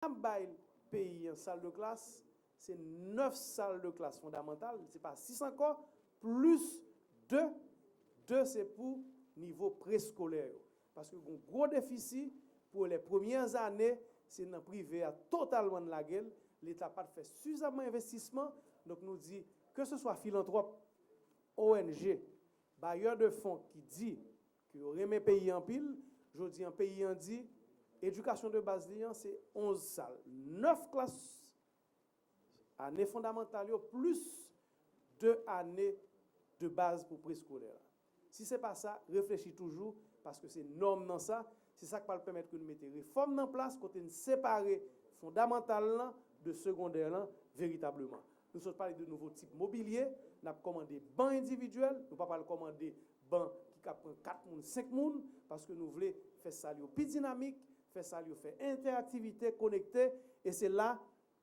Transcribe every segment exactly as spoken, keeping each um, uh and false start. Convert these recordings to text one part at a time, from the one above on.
n ap bay peyi an sal de klas, se nèf sal de klas fondamantal, se pa sis ankò, plis de, de se pou nivo preskolè yo. Paske gen gwo defisi pou lè premyè ane, se nan prive a totalman n lage l, Leta pa t fè sifizamman envestisman, donk nou di, ke se swa filantwòp, O N G, bayè de fon ki di ke yo renmen peyi an anpil, jodi an peyi an di, edikasyon de baz li an se onz sal, nèf klas ane fondamantal yo, plis de ane de baz pou preskolè la. Si se pa sa, reflechi toujou, paske se nòm nan sa, se sa k pral pèmèt ke nou mete refòm nan plas, kote n separe fondamantal lan de segondè lan veritableman. Nou sot pale de nouvo tip mobilye, n ap kòmande ban endividyèl, nou pa pral kòmande ban ki ka pran kat moun, senk moun, paske nou vle fè sal yo pi dinamik, fè sal yo fè entèaktivite, konekte, e se la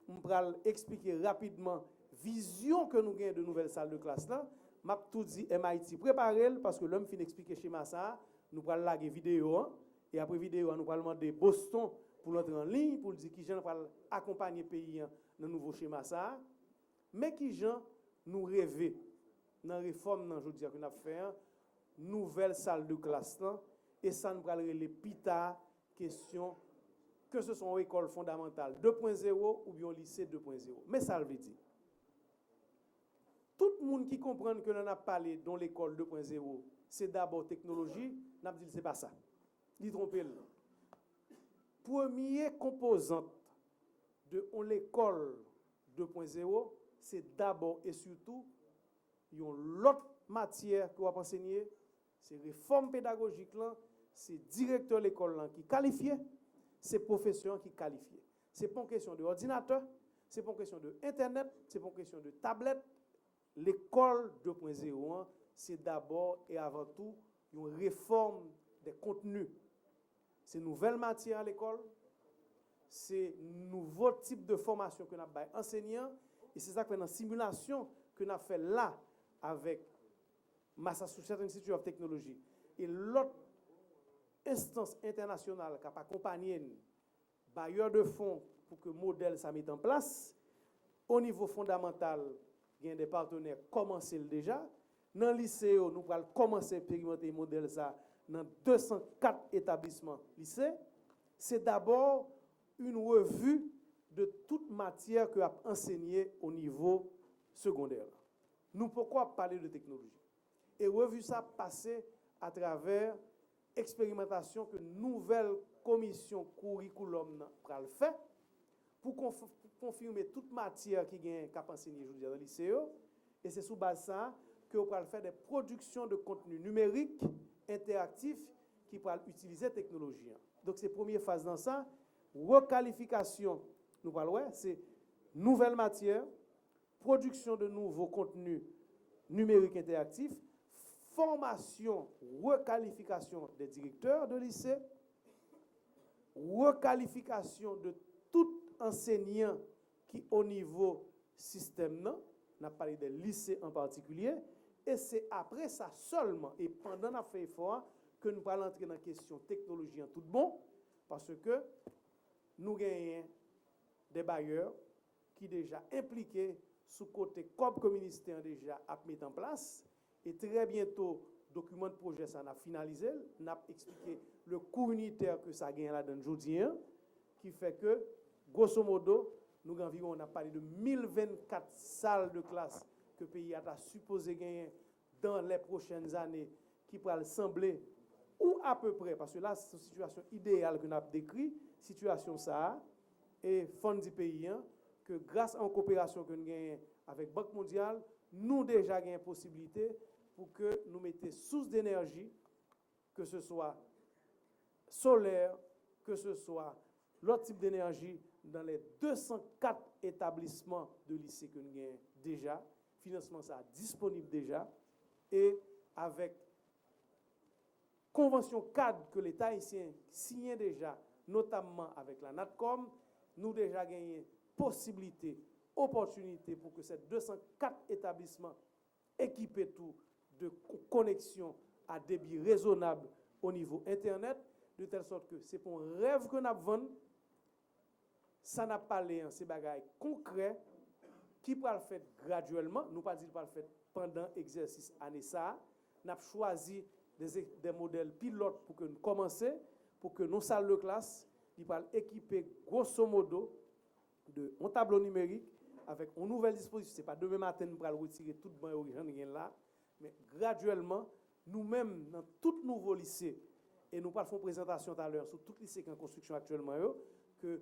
m pral eksplike rapidman vizyon ke nou genyen de nouvèl sal de klas la. M ap tou di M I T prepare l, paske lè m fin eksplike chema sa a, nou pral lage videyo an. E apre videyo a, nou pral mande Boston pou l antre an liy, pou l di kijan l pral akonpanye peyi an nan nouvo chema sa a. Men kijan nou reve nan refòm nan jodi a ke n ap fè an, nouvèl sal de klas lan, e sa n pral rele pita kesyon, ke se swa yon lekòl fondamantal de pwen zewo oubyen yon lise de pwen zewo. Men sa l vle di. Tout moun ki konprann ke lè n ap pale de yon lekòl de pwen zewo, se dabò teknoloji, n ap di l se pa sa. Li twonpe l. Premye konpozant de yon lekòl de pwen zewo, se dabò e sitou yon lòt matyè ke w ap ansenye, se refòm pedagojik lan, se direktè lekòl lan ki kalifye, se pwofesè an ki kalifye. Se pa yon kesyon de òdinatè, se pa yon kesyon de entènèt, se pa yon kesyon de tablèt. Lekòl de pwen zewo an, se dabò e avan tou yon refòm dè kontni. Se nouvèl matyè a lekòl, se nouvo tip de fòmasyon ke n ap bay ansenyan, e se sa k fè nan similasyon ke n ap fè la avèk Massachusetts Institute of Technology e lòt enstans entènasyonal k ap akonpanye n, bayè de fon pou ke modèl sa met an plas. O nivo fondamantal, gen de patnè kòmanse l deja. Nan lise yo, nou pral kòmanse eksperimante modèl sa nan de san kat etablisman lise. Se dabò yon revi de tout matyè ke ap ansenye o nivo segondè. Nou poko ap pale de teknoloji. E revi sa ap pase atravè eksperimantasyon ke nouvèl komisyon kourikoulòm nan pral fè pou konf-, pou konfime tout matyè ki gen k ap ansenye jodi a nan lise yo. E se sou baz sa a ke yo pral fè de pwodiksyon de kontni nimerik entèaktif ki pral itilize teknoloji an. Donk, se premye faz nan sa, rekalifikasyon, nou pral wè, se nouvèl matyè, pwodiksyon de nouvo kontni nimerik entèaktif, fòmasyon, rekalifikasyon de direktè de lise, rekalifikasyon de tout ansenyan ki o nivo sistèm nan, n ap pale de lise an patikilye, e se apre sa sèlman, e pandan n ap fè efò a, ke nou pral antre nan kesyon teknoloji an tout bon, paske nou genyen de bayè ki deja enplike sou kote kòb ke ministè an deja ap met an plas, e trè byento dokiman de pwojè sa n ap finalize l, n ap eksplike le kou initè ke sa genyen ladan l jodi an, ki fè ke, gwoso modo, nou gen anviwon, n ap pale de mil vennkat sal de klas ke peyi a ta sipoze genyen dans les prochaines années ki pral sanble ou apeprè, paske la se yon sitiyasyon ideyal ke n ap dekri, sitiyasyon sa a, e fò n di peyi an, ke gras a yon koperasyon ke n genyen avèk Bank Mondyal, nou deja genyen posiblite pou ke nou mete sous denèji, ke se swa solè, ke se swa lòt tip denèji, dans les de san kat etablisman de lise ke n genyen deja, finansman sa a disponib deja, e avèk konvansyon kad ke Leta ayisyen siyen deja, notamman avèk la natcom, nou deja genyen posiblite, opòtinite pou ke sèt de san kat etablisman ekipe tou de ko-, koneksyon a debi rezonab o nivo entènèt, de tèl sòt ke se pa yon rèv ke n ap vann, Sa n ap pale an, se bagay konkrè ki pral fèt gradyèlman. Nou pa di l pral fèt pandan egzèsis ane sa a. N ap chwazi de, de modèl pilòt pou ke n kòmanse, pou ke nou sal de klas, li pral ekipe gwosomodo de yon tablo nimerik avèk yon nouvèl dispozisyon. Se pa demen maten n pral retire tout ban yo jan n gen la, men gradyèlman, nou menm, nan tout nouvo lise, e nou pral fè yon prezantasyon talè sou tout lise ki an konstriksyon aktyèlman yo, ke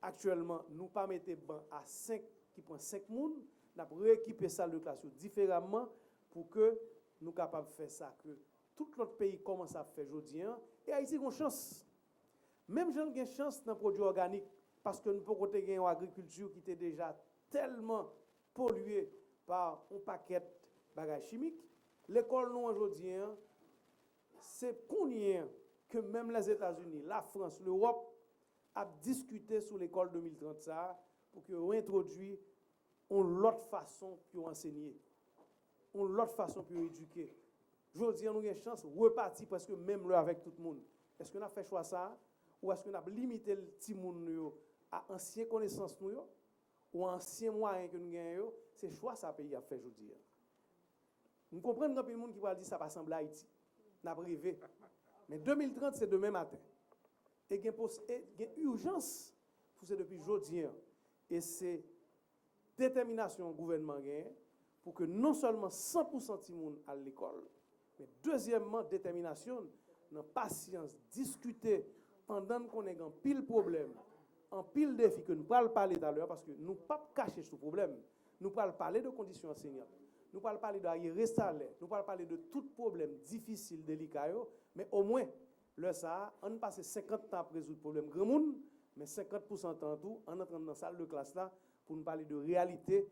aktyèlman, nou pa mete ban a senk ki pran senk moun, n ap reekipe sal de klas yo diferaman pou ke nou kapab fè sa ke tout lòt peyi kòmanse ap fè jodi an, e Ayiti gen yon chans. Menm jan l gen chans nan pwodui òganik, paske nou poko te gen yon agrikilti ki te deja tèlman polye pa yon pakèt bagay chimik, lekòl nou an jodi an, se kounye an ke menm Lèzetazini, Lafrans, Lewòp ap diskite sou lekòl de mil trant sa a pou ke yo entwodui yon lòt fason pou yo ansenye, yon lòt fason pou yo edike. Jodi an, nou gen chans repati prèske menm lè avèk tout moun. Èske n ap fè chwa sa a? Ou èske n ap limite timoun nou yo a ansyen konesans nou yo? Ou a ansyen mwayen ke nou genyen yo? Se chwa sa peyi a ap fè jodi a. M konprann gen anpil moun ki pral di sa pa sanble Ayiti. N ap reve. Men de mil trant se demen maten. E gen pos, e gen ijans pou se depi jodi an. E se detèminasyon gouvènman genyen pou ke non sèlman san pou san timoun al lekòl, men dezyèmman, detèminasyon n nan pasyans, diskite, pandan n konnen gen anpil pwoblèm, anpil defi ke n pral pale talè, paske nou p ap kache sou pwoblèm. Nou pral pale de kondisyon anseynan, nou pral pale de aryere salè, nou pral pale de tout pwoblèm difisil, delika yo, men omwen, lè sa a, ann pase senkant tan ap rezoud pwoblèm granmoun, men senkant pousan tan an tou, ann antre nan sal de klas la pou n pale de reyalite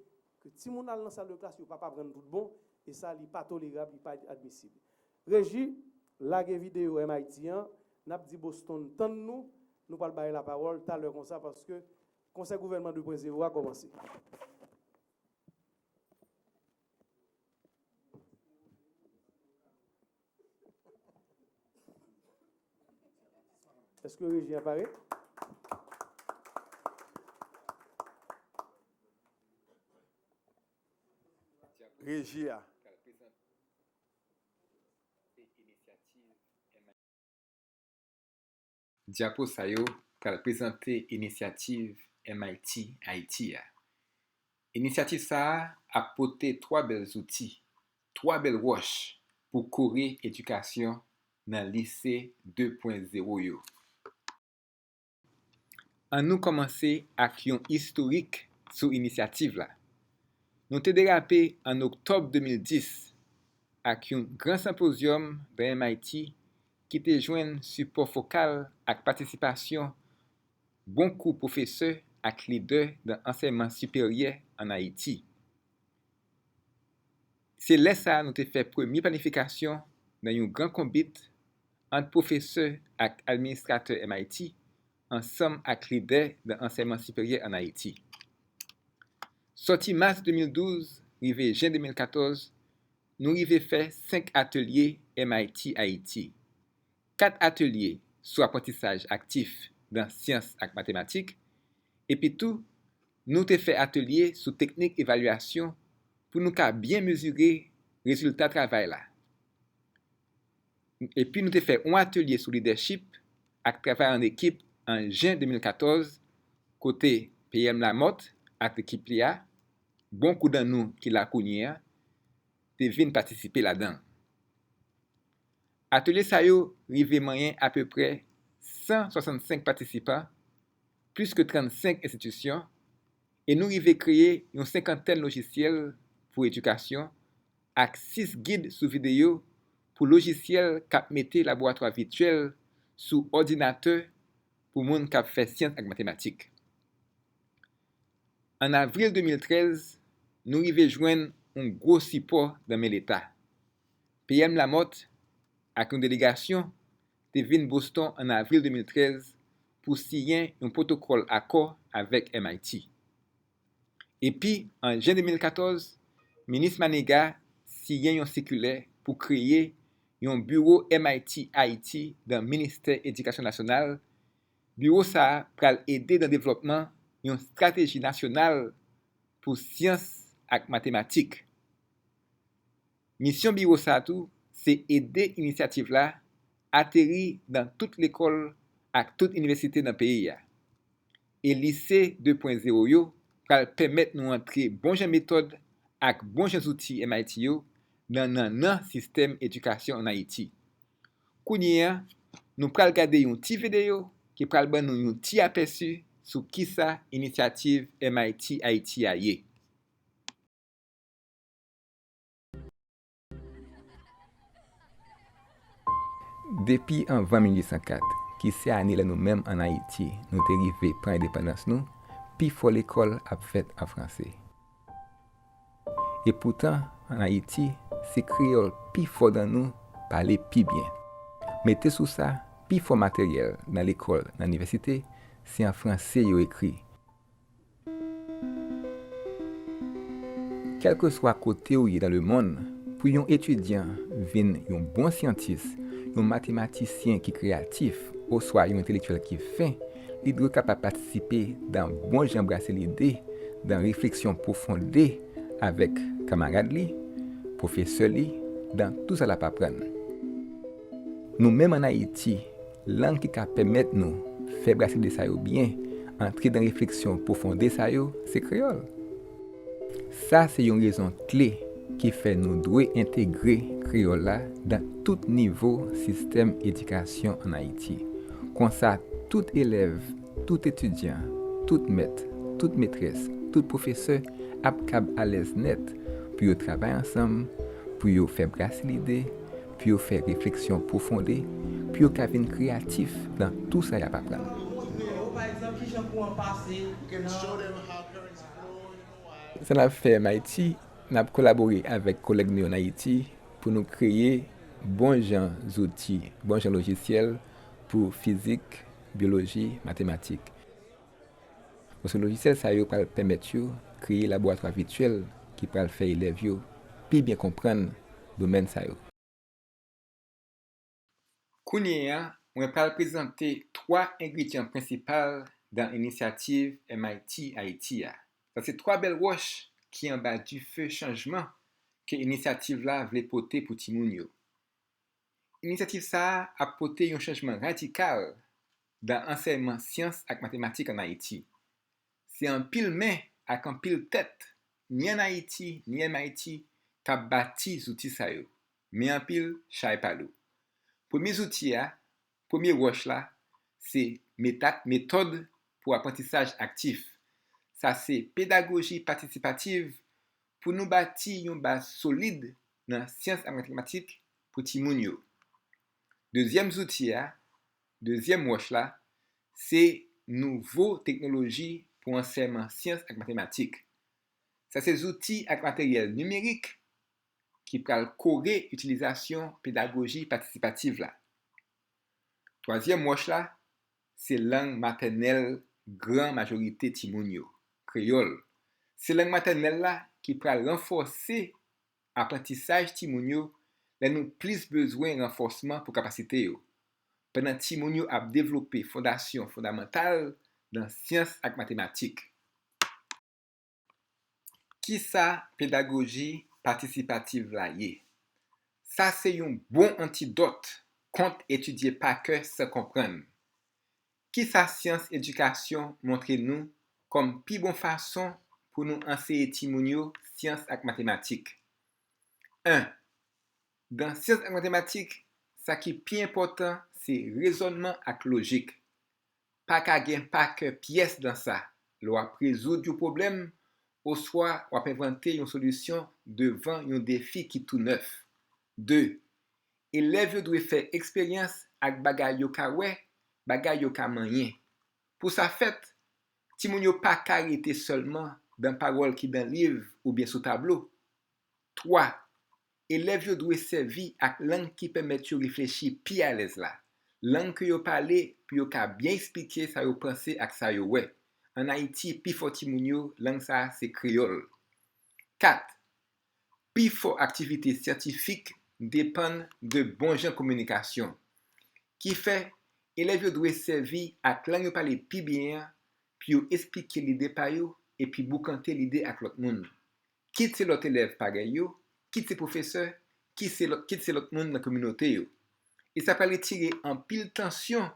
ke timoun al nan sal de klas, yo p ap aprann tout bon, e sa, li pa tolerab, li pa admisib. Reji, lage videyo M I T an, n ap di Boston tann nou, nou pral bay lapawòl talè konsa, paske Konsèy Gouvènman de pwen zewo a kòmanse. Èske reji a pare? Reji a. Dyapo sa yo pral prezante inisyativ M I T Ayiti a. Inisyativ sa a ap pote twa bèl zouti, twa bèl wòch pou kore edikasyon nan lise de pwen zewo yo. Ann nou kòmanse ak yon istorik sou inisyativ la. Nou te derape an oktòb de mil dis ak yon gran senpozyòm nan M I T ki te jwenn sipò fokal ak patisipasyon bonkou pwofesè ak lidè nan ansèyman siperyè ann Ayiti. Se lè sa a nou te fè premye planifikasyon nan yon gran konbit ant pwofesè ak administratè M I T ansanm ak lidè nan ansèyman siperyè ann Ayiti. Sòti mas de mil douz rive jen de mil katòz, nou rive fè senk atelye M I T Ayiti, kat atelye sou aprantisaj aktif nan syans ak matematik, epi tou, nou te fè atelye sou teknik evalyasyon pou nou ka byen mezire rezilta travay la. Epi nou te fè yon atelye sou lidèchip ak travay ann ekip an jen de mil katòz, kote P M Lamothe ak ekip li a, bon kou dan nou ki la kounye a, te vin patisipe ladan l. Atelye sa yo rive manyen apeprè san swasannsenk patisipan, plis ke trannsenk enstitisyon, e nou rive kreye yon senkantèn lojisyèl pou edikasyon ak sis gid sou videyo pou lojisyèl k ap mete laboratwa vityèl sou òdinatè pou moun k ap fè syans ak matematik. An avril de mil trèz, nou rive jwenn yon gwo sipò nan men Leta. P M Lamothe ak yon delegasyon te vin Boston an avril de mil trèz pou siyen yon pwotokòl akò avèk M I T. Epi, an jen de mil katòz, Minis Manigat siyen yon sikilè pou kreye yon biwo M I T Ayiti nan Ministè Edikasyon Nasyonal. Biwo sa a pral ede nan devlòpman yon estrateji nasyonal pou syans ak matematik. Misyon biwo sa a tou se ede inisyativ la ateri nan tout lekòl ak tout inivèsite nan peyi a. E lise de pwen zewo yo pral pèmèt nou antre bon jan metòd ak bon jan zouti M I T yo nan nannan sistèm edikasyon ann Ayiti. Kounye a, nou pral gade yon ti videyo ki pral ban nou yon ti apèsi sou kisa inisyativ M I T Ayiti a ye. Depi anvan mil uit san kat, ki se ane lè nou menm ann Ayiti, nou te rive pran endepandans nou, pifò lekòl ap fèt an franse. Epoutan, ann Ayiti, se kreyòl pifò nan nou pale pi byen. Mete sou sa, pifò materyèl nan lekòl, nan inivèsite, se an franse yo ekri. Kèlkeswa kote w ye nan lemonn, pou yon etidyan vin yon bon syantis, yon matematisyen ki kreyatif, oswa yon entelektyèl ki fen, li dwe kapab patisipe nan bon jan brase lide, nan refleksyon pwofonde avèk kamarad li, pwofesè li, nan tou sa l ap aprann. Nou menm ann Ayiti, lang ki ka pèmèt nou fè brase lide sa yo byen, antre nan refleksyon pwofonde sa yo, se kreyòl. Sa se yon rezon kle ki fè nou dwe entegre kreyòl la nan tout nivo sistèm edikasyon ann Ayiti. Konsa, tout elèv, tout etidyan, tout mèt, tout metrès, tout pwofesè ap kab alèz nèt pou yo travay ansanm, pou yo fè brase lide, pou yo fè refleksyon pwofonde, pou yo ka vin kreyatif nan tou sa y ap aprann. Sa n ap fè M I T, n ap kolabore avèk kolèg nou yo ann Ayiti pou nou kreye bon jan zouti, bon jan lojisyèl pou fizik, byoloji, matematik. Paske lojisyèl sa yo pral pèmèt yo kreye laboratwa vityèl ki pral fè elèv yo pi byen konprann domèn sa yo. Kounye a, mwen pral prezante twa engredyan prensipal nan inisyativ M I T Ayiti a. Sa se twa bèl wòch ki anba dife chanjman ke inisyativ la vle pote pou timoun yo. Inisyativ sa a ap pote yon chanjman radikal nan ansèyman syans ak matematik ann Ayiti. Se anpil men ak anpil tèt, ni ann Ayiti, ni M I T, k ap bati zouti sa yo. Men anpil, chay pa lou. Premye zouti a, premye wòch la, se meta-, metòd pou aprantisaj aktif. Sa se pedagoji patisipativ pou nou bati yon baz solid nan syans ak matematik pou timoun yo. Dezyèm zouti a, dezyèm wòch la, se nouvo teknoloji pou ansèyman syans ak matematik. Sa se zouti ak materyèl nimerik ki pral kore itilizasyon pedagoji patisipativ la. Twazyèm wòch la, se lang matènèl gran majorite timoun yo, kreyòl. Se lang matènèl la ki pral ranfòse aprantisaj timoun yo lè nou plis bezwen ranfòsman pou kapasite yo, pandan timoun yo ap devlope fondasyon fondamantal nan syans ak matematik. Kisa pedagoji patisipativ la ye? Sa se yon bon antidòt kont etidye pa kè san konprann. Kisa syans edikasyon montre nou kòm pi bon fason pou nou anseye timoun yo syans ak matematik? En, nan syans ak matematik, sa ki pi enpòtan se rezònman ak lojik. Pa ka gen pa kè pyès nan sa lè w ap rezoud yon pwoblèm oswa w ap envante yon solisyon devan yon defi ki tou nèf. De, elèv yo dwe fè eksperyans ak bagay yo ka wè, bagay yo ka manyen. Pou sa fèt, timoun yo pa ka rete sèlman nan pawòl ki nan liv oubyen sou tablo. Twa, elèv yo dwe sèvi ak lang ki pèmèt yo reflechi pi alèz la, lang ke yo pale pou yo ka byen eksplike sa yo panse ak sa yo wè. Ann Ayiti, pifò timoun yo, lang sa a se kreyòl. Kat, pifò aktivite syantifik depann de bon jan kominikasyon. Kifè, elèv yo dwe sèvi ak lang yo pale pi byen an pou yo esplike lide pa yo epi boukante lide ak lòt moun. Kit se lòt elèv parèy yo, kit se pwofesè, kit se lòt, kit se lòt moun nan kominote yo. E sa pral retire anpil tansyon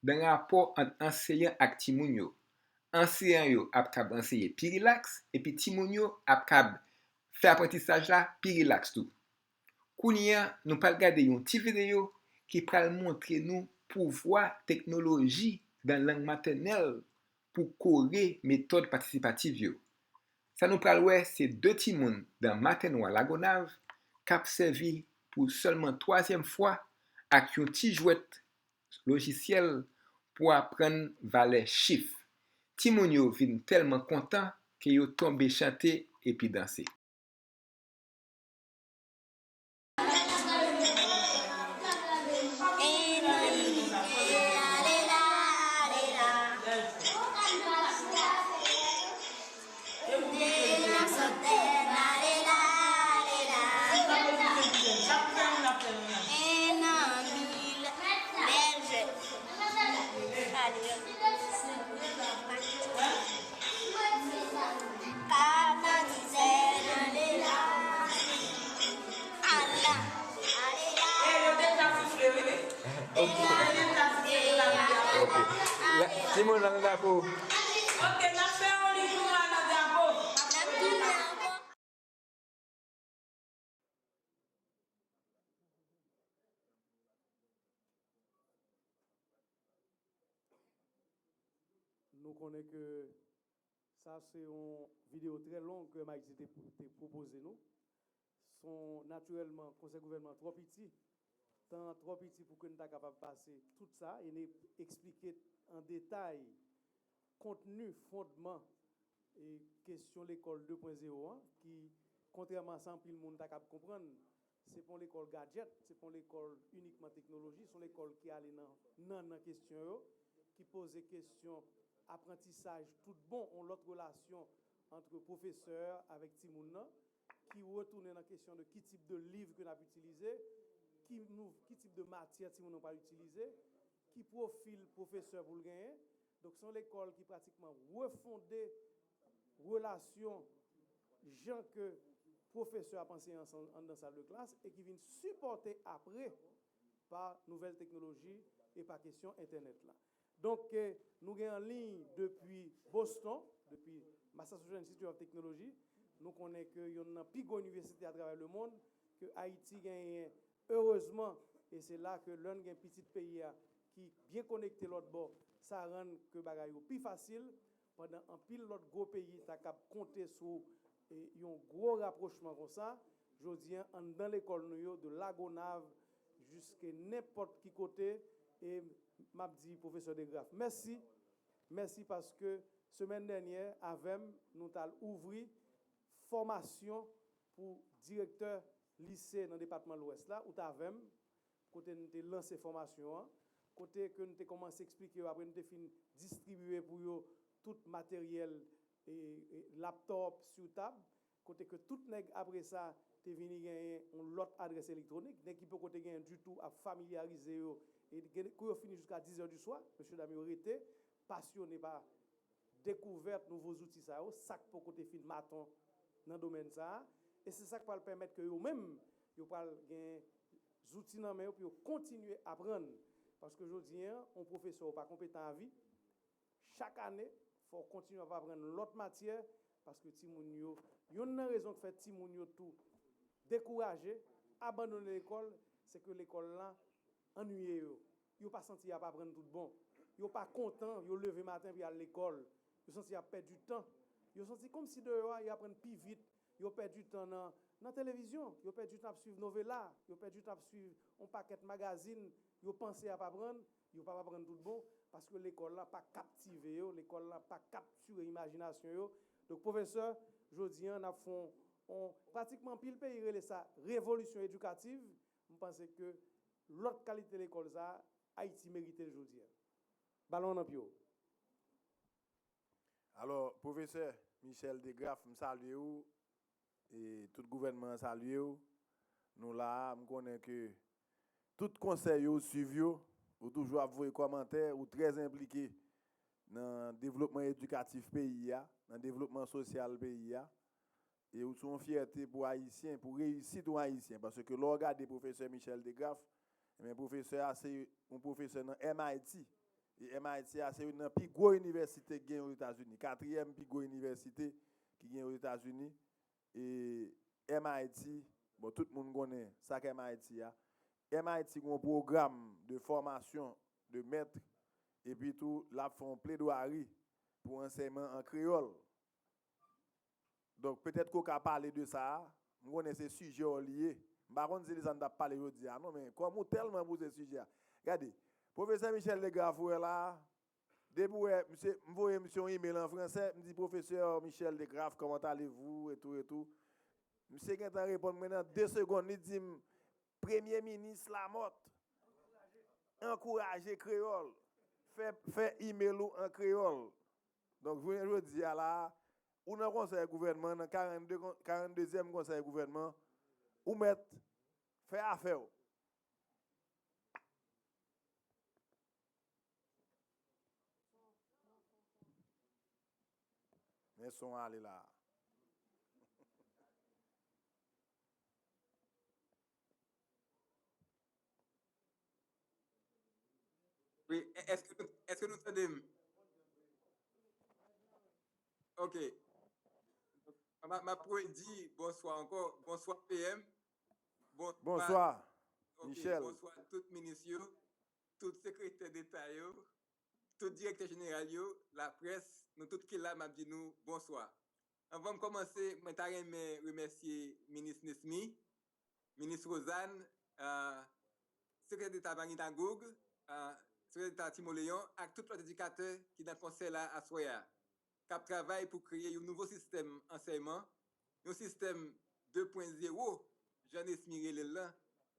nan rapò ant anseyan ak timoun yo. Anseyan yo ap kab anseye pi rilaks, epi timoun yo ap kab fè aprantisaj la pi rilaks tou. Kounye a, nou pral gade yon ti videyo ki pral montre nou pouvwa teknoloji nan lang matènèl pou kore metòd patisipatif yo. Sa nou pral wè se de timoun nan Matènwa Lagonav k ap sèvi pou sèlman twazyèm fwa ak yon ti jwèt lojisyèl pou aprann valè chif. Timoun yo vin tèlman kontan ke yo tonbe chante epi danse. Ok. Timoun, ann dakò. Ok, n ap fè yon li pou nou al nan drapo. Nou konnen ke sa se yon videyo trè long ke M I T te, te pwopoze nou. Son, natirèlman, konsèy gouvènman an twò piti. Tan an twò piti pou ke n ta kapab pase tout sa e n eksplike an detay kontni, fondman e kesyon lekòl de pwen zewo an, ki, kontrèman a sa anpil moun ta kab konprann, se pa yon lekòl gadjèt, se pa yon lekòl inikman teknoloji, se yon lekòl ki ale nan, nan, nan kesyon yo, ki poze kesyon aprantisaj tout bon, yon lòt relasyon ant pwofesè avèk timoun nan, ki retounen nan kesyon de ki tip de liv ke n ap itilize, ki nou, ki tip de matyè timoun nan pral itilize, ki pwofil pwofesè pou l genyen. Donk, se yon lekòl ki pratikman refonde relasyon jan ke pwofesè ap anseye ansanm anndan sal de klas e ki vin sipòte apre pa nouvèl teknoloji e pa kesyon entènèt la. Donk, eh, nou gen an liy depi Boston, depi Massachusetts Institute of Technology. Nou konnen ke yonn nan pi gwo inivèsite atravè lemonn, ke Ayiti genyen, erezman, e se la ke lè n gen pitit peyi a ki byen konekte lòt bò, sa rann ke bagay yo pi fasil, pandan anpil lòt gwo peyi ta kab konte sou, e, yon gwo rapwochman konsa. Jodi a, anndan lekòl nou yo, de Lagonav jiske nenpòt ki kote, e m ap di pwofesè DeGraff mèsi. Mèsi paske semèn dènyè, avè m, nou t al ouvri fòmasyon pou direktè lise nan depatman Lwès la, ou t avè m, kote n te lanse fòmasyon an, kote ke n te kòmanse eksplike yo, apre n te fin distribye pou yo tout materyèl, e, e, laptòp sou tab, kote ke tout nèg apre sa te vini genyen yon lòt adrès elektwonik, nèg ki poko te genyen ditou ap familyarize yo, e gen, kou yo fini jiska diz è di swa, mesye dam yo rete, pasyone pa dekouvèt nouvo zouti sa yo, sa k poko te fin maton nan domèn sa a, e se sa k pral pèmèt ke yo menm, yo pral gen zouti nan men yo pou yo kontinye aprann. Paske jodi a, yon pwofesè ou pa konpetan a vi, chak ane, fò w kontinye ap aprann lòt matyè, paske timoun yo, yonn nan rezon k fè timoun yo tou dekouraje, abandone lekòl, se ke lekòl la annuiye yo. Yo pa santi y ap aprann tout bon. Yo pa kontan, yo leve maten pou y al lekòl. Yo santi y ap pèdi tan. Yo santi kòmsi deyò a, y aprann pi vit. Yo pèdi tan nan, nan televizyon. Yo pèdi tan ap swiv novela. Yo pèdi tan ap swiv yon pakèt magazin. Yo panse y ap aprann. Yo p ap aprann tout bon. Paske lekòl la pa kaptive yo. Lekòl la pa kaptire imajinasyon yo. Donk, pwofesè, jodi a, n ap fè yon, yon, pratikman anpil peyi rele sa revolisyon edikativ. M panse ke lòt kalite lekòl sa a, Ayiti merite l jodi a. Balon an nan pye w. Alò, pwofesè Michel DeGraff, m salye w, e tout gouvènman an salye w. Nou la a, m konnen ke tout konsèy yo ou swiv yo, ou toujou ap voye kòmantè, ou trè enplike nan devlopman edikatif peyi a, nan devlopman sosyal peyi a. E ou se yon fyète pou Ayisyen, pou reyisit yon Ayisyen. Paske lè w gade pwofesè Michel DeGraff, ebyen, pwofesè a se yon pwofesè nan M I T. E M I T a se youn nan pi gwo inivèsite ki gen Ozetazini, katriyèm pi gwo inivèsite ki gen Ozetazini. E M I T, bon, tout moun konnen sa k M I T a. M I T gen yon pwogram de fòmasyon de mèt, epi tou, l ap fè yon pledwari pou ansèyman an kreyòl. Donk, petèt ke w ka pale de sa a. M konnen se sijè w li ye. M pa konn si li sa n t ap pale jodi a, non, men kòm ou tèlman pouse sijè a. Gade, pwofesè Michel DeGraff ou wè la a, depi w wè, misye, m voye misye yon imèl an fransè, m di, Professeur Michel DeGraff, comment allez-vous? Et tout, et tout. Misye gentan reponn mwen nan de segonn, li di m, Premye Minis Lamothe, ankouraje kreyòl, fè, fè imèl ou an kreyòl. Donk, jounen jodi a la a, ou nan konsèy gouvènman, nan karannde, karanndezyèm konsèy gouvènman, ou mèt fè afè w. Men son ale la. Wi, èske nou, èske nou tande m? Ok. M ap, m ap redi bonswa ankò. Bonswa P M. Bon, Bonswa, ok, Michel. Bonswa tout minis yo, tout sekretè deta yo, tout direktè jeneral yo, laprès, nou tout ki la, m ap di nou bonswa. Anvan m kòmanse, mwen ta renmen remèsye minis Nesmy, minis Rosanne, ah, sekretè deta Marina Gourgue, ah, sekretè deta Timoleon, ak tout lòt edikatè ki nan konsèy la aswè a, k ap travay pou kreye yon nouvo sistèm ansèyman, yon sistèm de pwen zewo, jan Nesmy rele l lan,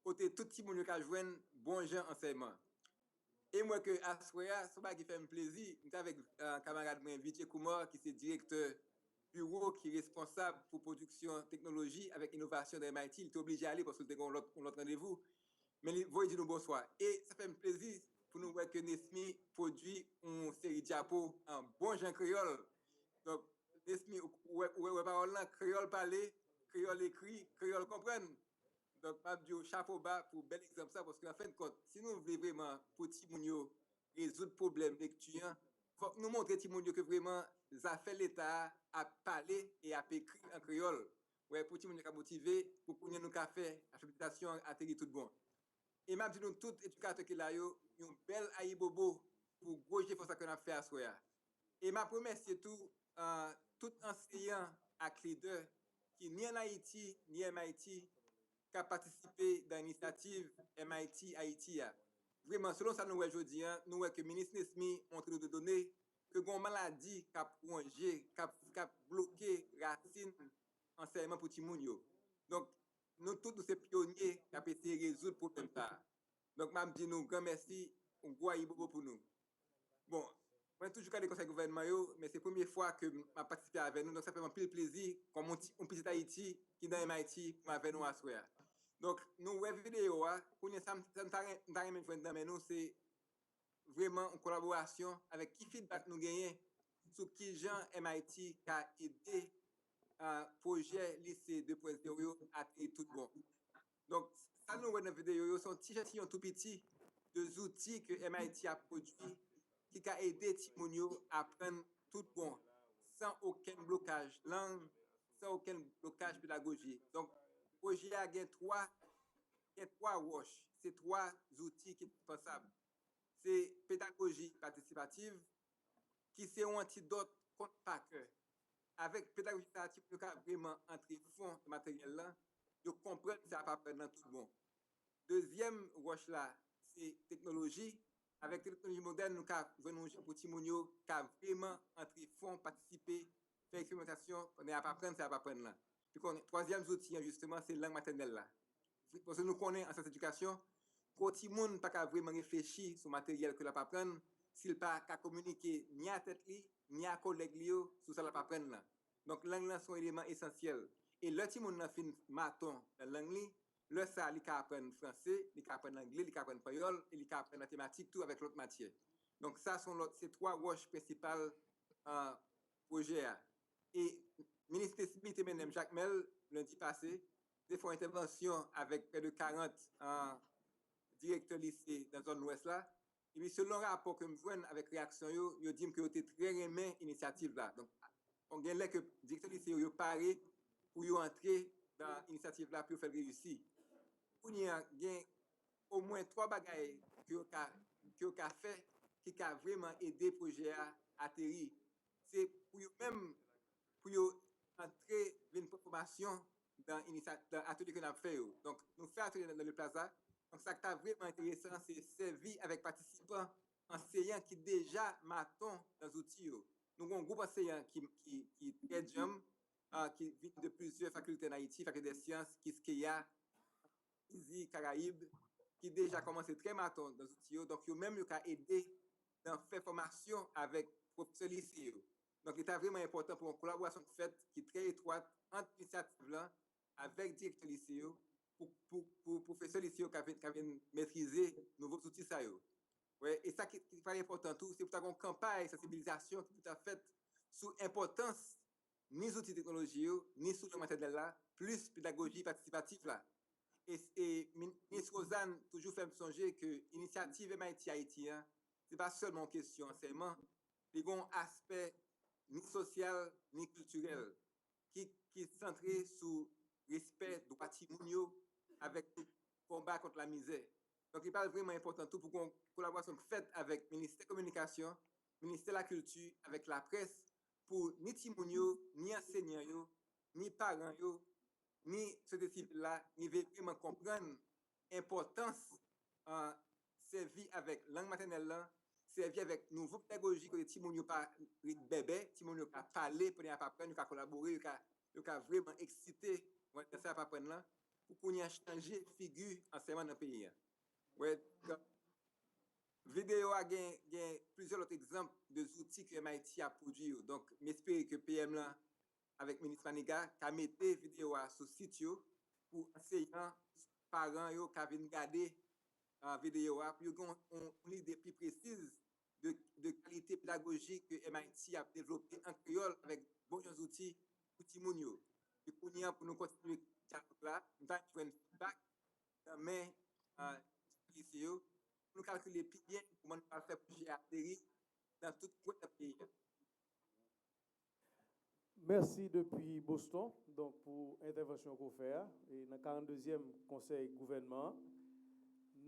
kote tout timoun yo ka jwenn bon jan ansèyman. E m wè ke aswè a, se yon bagay ki fè m plezi, m te avèk, ah, kamarad mwen, Vijay Kumar, ki se direktè biwo ki responsab pou pwodiksyon teknoloji avèk inovasyon nan M I T. Li te oblije ale paske li te gen yon lòt, yon lòt randevou. Men li voye di nou bonswa. E sa fè m plezi pou nou wè ke Nesmy pwodui yon seri dyapo an bon jan kreyòl. Donk, Nesmy, ou wè, ou wè, ou wè pawòl lan, kreyòl pale, kreyòl ekri, kreyòl konprann. Donk, m ap di w chapo ba pou bèl egzanp sa, paske an fen de kont, si nou vle vrèman pou timoun yo rezoud pwoblèm lekti an, fòk nou montre timoun yo ke vrèman zafè Leta a ap pale e ap ekri an kreyòl. Wè, pou timoun yo ka motive, pou kounye a nou ka fè alfabetisasyon an ateri tout bon. E m ap di nou tout edikatè ki la yo, yon bèl ayibobo pou gwo jefò sa ke n ap fè aswè a. E m ap remèsye tou, ah, tout anseyan ak lidè ki ni ann Ayiti, ni M I T, k ap patisipe nan inisyativ M I T Ayiti a. Vrèman, selon sa nou wè jodi a, nou wè ke minis Nesmy montre nou de done ke gen yon maladi k ap wonje, k ap, k ap bloke rasin ansèyman pou timoun yo. Donk, nou tout, nou se pyonye k ap eseye rezoud pwoblèm sa a. Donk, m ap di nou gran mèsi, yon gwo ayibobo pou nou. Bon, mwen toujou gade konsèy gouvènman yo, men se premye fwa ke m ap patisipe avè nou, donk sa fè m anpil plezi, kòm yon ti, yon pitit Ayiti ki nan M I T, pou m avè nou aswè a. Donk, nou wè videyo a, kounye a sa, m, sa m ta ren-, m ta renmen jwenn nan men nou, se vrèman yon kolaborasyon avèk ki feedback nou genyen sou kijan M I T ka ede, ah, pwojè lise de pwen zewo yo ateri tout bon. Donk, sa nou wè nan videyo yo, se yon ti echantiyon tou piti de zouti ke M I T ap pwodui ki ka ede timoun yo aprann tout bon, san okenn blokaj lang, san okenn blokaj pedagoji. Donk, pwojè a gen twa, gen twa wòch, se twa zouti ki endispansab. Se pedagoji patisipativ, ki se yon antidòt kont pa kè. Avèk pedagoji sa a, timoun yo ka vrèman antre fon nan materyèl lan, yo konprann sa y ap aprann nan tout bon. Dezyèm wòch la, se teknoloji. Avèk teknoloji modèn, nou ka jwenn yon jan pou timoun yo ka vrèman antre fon, patisipe, fè eksperimantasyon pandan y ap aprann sa y ap aprann lan. Pi konnen, twazyèm zouti an, jisteman, se lang matènèl la. Paske nou konnen an syans edikasyon, gwo timoun pa ka vrèman reflechi sou materyèl ke l ap aprann si l pa ka kominike ni a tèt li, ni a kòlèg li yo sou sa l ap aprann lan. Donk, lang lan se yon eleman esansyèl. E lè timoun lan fin maton nan lang li, lè sa a, li ka aprann franse, li ka aprann angle, li ka aprann panyòl, e li ka aprann matematik tou avèk lòt matyè. Donk, sa se yon lòt, se twa wòch prensipal uh, pwojè a. E minis Leslie te mennen m Jakmèl lendi pase, te fè yon entèvansyon avèk prè de karant uh, direktè lise nan zòn lwès la. Epi selon rapò ke m jwenn avèk reyaksyon yo, yo di m ke yo te trè renmen inisyativ la. Donk, bon, gen lè ke direktè lise yo, yo pare pou yo antre nan inisyativ la pou yo fè l reyisi. Kounye a, gen omwen twa bagay ke yo ka, ke yo ka fè ki ka vrèman ede pwojè a ateri. Se pou yo menm, pou yo antre vin pran fòmasyon dan inisya- dan atelye ke n ap fè yo. Donk, nou fè atelye nan, nan Le Plaza. Donk, sa k ta vrèman enteresan, se sèvi avèk patisipan anseyan ki deja maton nan zouti yo. Nou gen yon gwoup anseyan ki, ki, ki trè djanm, ah, ki vin de plizyè fakilte an Ayiti, fakilte dè syans, Kiskeya, Izi, Karayib, ki deja kòmanse trè maton nan zouti yo. Donk, yo menm, yo ka ede nan fè fòmasyon avèk pwofesè lise yo. Donk, li ta vrèman enpòtan pou yon kolaborasyon fèt ki trè etwat ant inisyativ lan avèk direktè lise yo pou, pou, pou pwofesè lise yo ka vin, ka vin metrize nouvo zouti sa yo. Wè, e sa ki, ki pral enpòtan tou, se pou ta gen yon kanpay sansibilizasyon ki pou ta fèt sou enpòtans ni zouti teknoloji yo, ni sou lang matènèl la, plis pedagoji patisipatif la. E, e Minis Rosanne toujou fè m sonje ke inisyativ M I T Ayiti an, se pa sèlman yon kesyon ansèyman, li gen yon aspè ni sosyal, ni kiltirèl, ki, ki santre sou respè dwa timoun yo avèk konba kont lamizè. Donk, li pral vrèman enpòtan tou pou gen yon kolaborasyon k fèt avèk Ministè Kominikasyon, Ministè Lakilti, avèk laprès, pou ni timoun yo, ni ansenyan yo, ni paran yo, ni sosyete sivil la, rive vrèman konprann enpòtans, ah, sèvi avèk lang matènèl lan, sèvi avèk nouvo pedagoji kote timoun yo pa ret bèbè, timoun yo ka pale pandan y ap aprann, yo ka kolabore, yo ka, yo ka vrèman eksite pandan sa y ap aprann lan, pou kounye a chanje figi ansèyman nan peyi a. Wè, donk, videyo a gen, gen plizyè lòt egzanp de zouti ke M I T ap pwodui yo. Donk, m espere ke P M lan avèk Minis Manigat ka mete videyo a sou sit yo pou anseyan, paran yo ka vin gade, ah, videyo a, pou yo gen yon, yon lide pi presiz de, de kalite pedagojik ke M I T ap devlope an kreyòl avèk bon jan zouti pou timoun yo. E kounye a, pou nou kontinye dyalòg la, m ta jwenn feedback nan men, ah, lise yo, pou nou kalkile pi byen kòman nou pral fè pwojè a ateri nan tout kwen nan peyi a. Mèsi depi Boston, donk, pou entèvansyon ke w fè a. E nan karanndezyèm konsèy gouvènman an,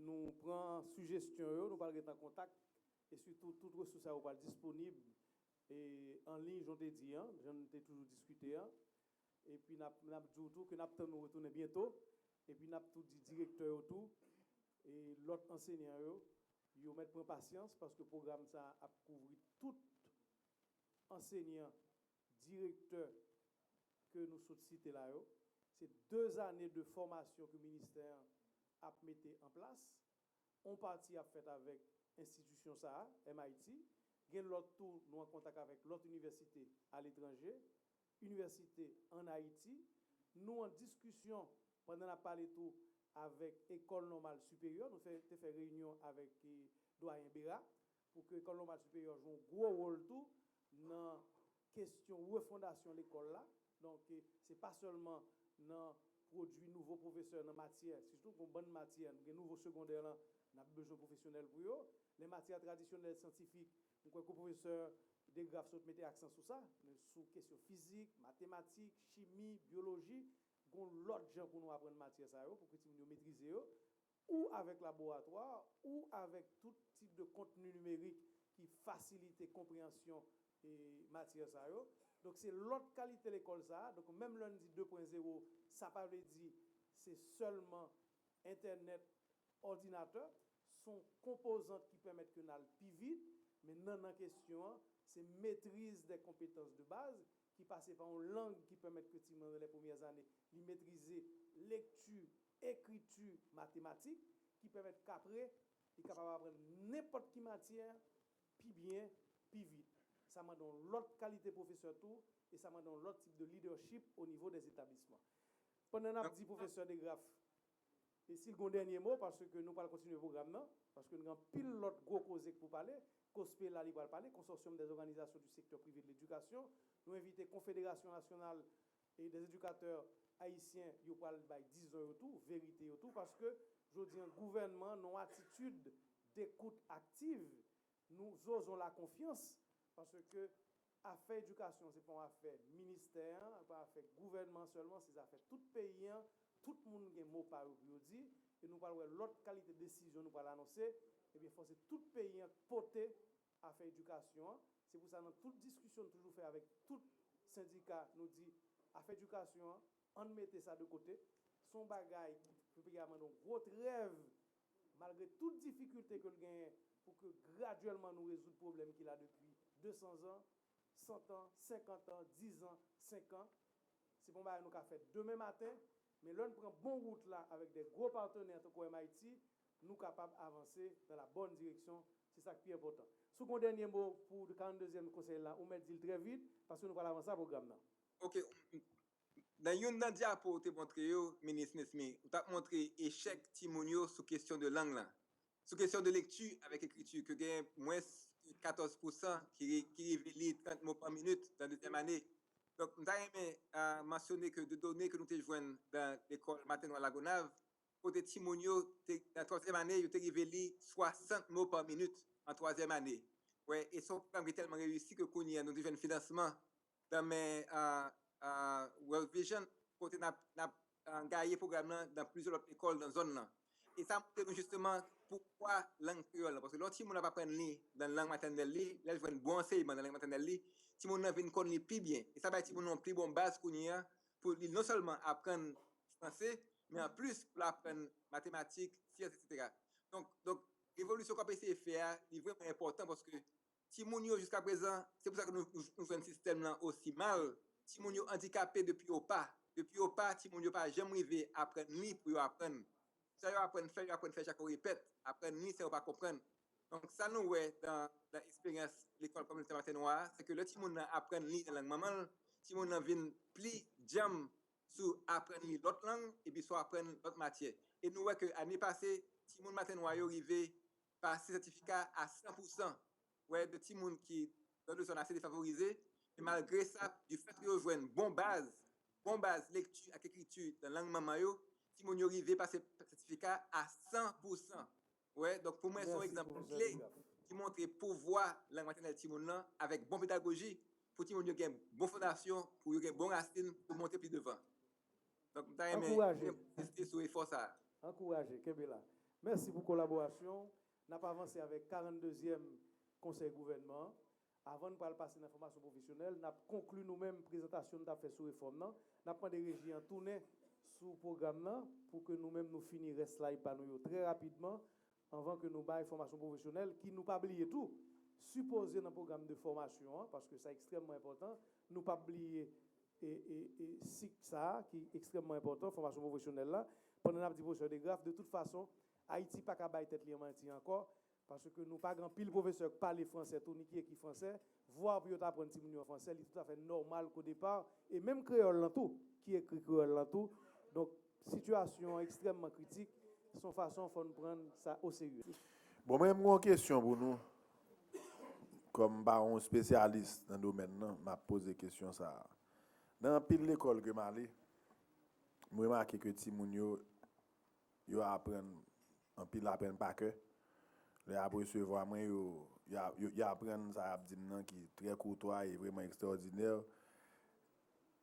nou pran sijestyon yo, nou pral ret an kontak, e sitou tout resous sa yo pral disponib e an liy, jan w te di an, jan nou te toujou diskite an. Epi n ap, n ap di w tou ke n ap tann ou retounen byento. Epi n ap tou di direktè yo tou, e lòt ansenyan yo, yo mèt pran pasyans, paske pwogram sa a ap kouvri tout ansenyan, direktè ke nou sot site la yo. Se de zane de fòmasyon ke ministè an ap mete an plas. Yon pati ap fèt avèk enstitisyon sa a, M I T. Gen lòt tou, nou an kontak avèk lòt inivèsite aletranje, inivèsite ann Ayiti. Nou an diskisyon, pandan n ap pale tou, avèk Ecole Normale Supérieure. Nou fè, te fè reyinyon avèk, eh, Dwayen Bera, pou ke Ecole Normale Supérieure jwe yon gwo wòl tou nan kesyon refondasyon lekòl la. Donk, eh, se pa sèlman nan pwodui nouvo pwofesè nan matyè, sitou gen yon bann matyè, nou gen nouvo segondè lan, n ap bezwen pwofesyonèl pou yo. Lè matyè tradisyonèl, syantifik, m kwè ke pwofesè Degraff sot mete aksan sou sa, men sou kesyon fizik, matematik, chimi, byoloji, gen yon lòt jan pou nou aprann matyè sa yo, pou ke timoun yo metrize yo, ou avèk laboratwa, ou avèk tout tip de kontni nimerik ki fasilite konpreyansyon, eh, matyè sa yo. Donk, se lòt kalite lekòl sa a. Donk, menm lè n di de pwen zewo, sa pa vle di se sèlman entènèt, òdinatè. Se yon konpozant ki pèmèt ke n al pi vit, men nannan kesyon an, se metriz dè konpetans de baz, ki pase pa yon lang ki pèmèt ke timoun nan lè premyè zane, li metrize lekti, ekriti, matematik, ki pèmèt k'apre, li kapab aprann nenpòt ki matyè pi byen, pi vit. Sa mande yon lòt kalite pwofesè tou, e sa mande yon lòt tip de lidèchip o nivo dè etablisman. Pandan n ap di pwofesè Degraff, E si l gen yon dènye mo, paske nou pral kontinye pwogram nan, paske nou gen anpil lòt gwo koze pou pale, COSPE la li pral pale, Consortium des organisations du secteur privé de l'éducation, nou envite Confédération Nationale et des éducateurs haïtiens, yo pral bay dizon yo tou, verite yo tou, paske jodi an gouvènman nan yon atitid dekout aktiv, nou zozon la konfyans, paske afè edikasyon se pa yon afè ministè an, se pa afè gouvènman sèlman, se zafè tout peyi an, tout moun gen mo pa yo pou yo di, e nou pral wè lòt kalite desizyon nou pral anonse, ebyen fò se tout peyi an k pote afè edikasyon an. Se pou sa nan tout diskisyon nou toujou fè avèk tout sendika, nou di afè edikasyon an, ann mete sa de kote. Se yon bagay ki pou peyi a mande yon gwo trèv, malgre tout difikilte ke l genyen, pou ke gradyèlman nou rezoud pwoblèm ki la depi de san zan, san tan, senkant an, diz an, senk an. Se pa yon bagay nou ka fè demen maten, men lè n pran bon wout la avèk de gwo patnè tankou M I T, nou kapab avanse dans la bonne direction. Se sa k pi enpòtan. Si w gen yon dènye mo pou karanndezyèm konsèy la, ou mèt di l trè vit, paske nou pral avanse a pwogram nan. Ok. Nan youn nan dyapo ou te montre yo, Minis Nesmy, ou t ap montre echèk timoun yo sou kesyon de lang lan, sou kesyon de lekti avèk ekriti, ke gen mwens ke katòz pousan ki, ki rive li trant mo pa minit nan dezyèm ane. Donk, m ta renmen uh, mansyone ke de done ke nou te jwenn nan lekòl Matènwa Lagonav, kote timoun yo, te, nan twazyèm ane, yo te rive li swasant mo pa minit an twazyèm ane. Wè, e se yon pwogram ki tèlman reyisi ke kounye a nou te jwenn finansman nan men uh, uh, World Vision, kote n ap, n ap uh, gaye pwogram nan nan plizyè lòt lekòl nan zòn nan. E sa montre nou jisteman poukwa lang kreyòl la. Paske lè yon timoun ap aprann li nan lang matènèl li, lè l jwenn bon ansèyman nan lang matènèl li, timoun nan vin konn li pi byen. E sa bay timoun nan yon pi bon baz kounye a pou li non sèlman aprann franse, men anplis pou l aprann matematik, syans, etsetera. Donk, donk, revolisyon k ap eseye fè a, li vrèman enpòtan paske timoun yo jiskaprezan, se pou sa ke nou, nou, nou jwenn sistèm nan osi mal, timoun yo andikape depi yo pa. Depi yo pa, timoun yo pa janm rive aprann li pou yo aprann. Sa yo aprann fè, yo aprann fè chak yo repèt. Aprann li san yo pa konprann. Donk, sa nou wè nan, nan eksperyans lekòl kominotè Matènwa a, se ke lè timoun nan aprann li nan lang manman l, timoun nan vin pli djanm sou aprann li lòt lang, epi sou aprann lòt matyè. E nou wè ke ane pase, timoun Matènwa yo rive pase sètifika a san pousan. Wè, de timoun ki nan de zòn ase defavorize, men malgre sa, difèt ke yo jwenn bon baz, bon baz lekti ak ekriti nan lang manman yo, timoun yo rive pase sètifika a san pousan. Wè, donk pou mwen, se yon egzanp kle ki montre pouvwa lang matènèl timoun nan avèk bon pedagoji pou timoun yo gen bon fondasyon, pou yo gen bon rasin, pou monte pi devan. Donk, m ta renmen ensiste sou efò sa a. Ankouraje, kenbe la. Mèsi pou kolaborasyon w. N ap avanse avèk karanndezyèm konsèy gouvènman an. Avan n pral pase nan fòmasyon pwofesyonèl, n ap konkli nou menm prezantasyon n t ap fè sou refòm nan. N ap mande reji an tounen sou pwogram nan pou ke nou menm nou fini rès slide pa nou yo trè rapidman anvan ke nou bay fòmasyon pwofesyonèl ki nou pa bliye tou sipoze nan pwogram de fòmasyon an, paske sa ekstrèmman enpòtan, nou p ap bliye e, e, e sik sa a ki ekstrèmman enpòtan, fòmasyon pwofesyonèl la, pandan n ap di pwofesè DeGraff, de tout fason, Ayiti pa ka bay tèt li an manti ankò, paske nou pa gen anpil pwofesè k pale fransè tou, ni ki ekri fransè, vwa pou yo ta aprann timoun yo an fransè, li toutafè nòmal ke o depa, e menm kreyòl lan tou, ki ekri kreyòl lan tou. Donk, sitiyasyon an ekstrèmman kritik, se yon fason fò n pran sa oserye. Bon, mwen, m gen yon kesyon pou nou. Kòm m pa yon espesyalis nan domèn nan, m ap poze kesyon sa a. Nan anpil lekòl ke m ale, m remake ke timoun yo, yo aprann, anpil aprann pa kè. Lè y ap resevwa mwen, yo, y a- yo, y aprann sa y ap di m nan ki trè koutwa e vrèman ekstwòdinè.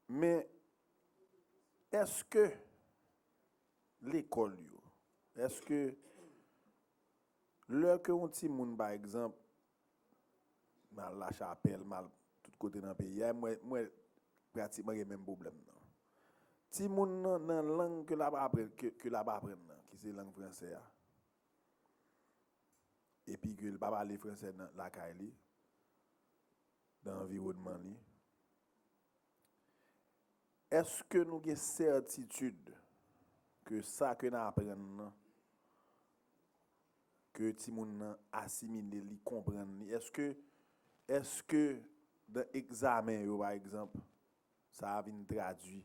Men, èske lekòl yo, èske lè ke yon timoun, pa egzanp, m al Lachapèl, m al tout kote nan peyi a, m wè, m wè pratikman gen menm pwoblèm nan. Timoun nan, nan lang ke l ap aprann, ke, ke l ap aprann nan, ki se lang fransè a, epi ke l pa pale fransè nan, lakay li, nan anviwònman li, èske nou gen sètitid ke sa ke n aprann nan, ke timoun nan asimile li, konprann li? Èske, èske nan egzamen yo, pa egzanp, sa a vin tradui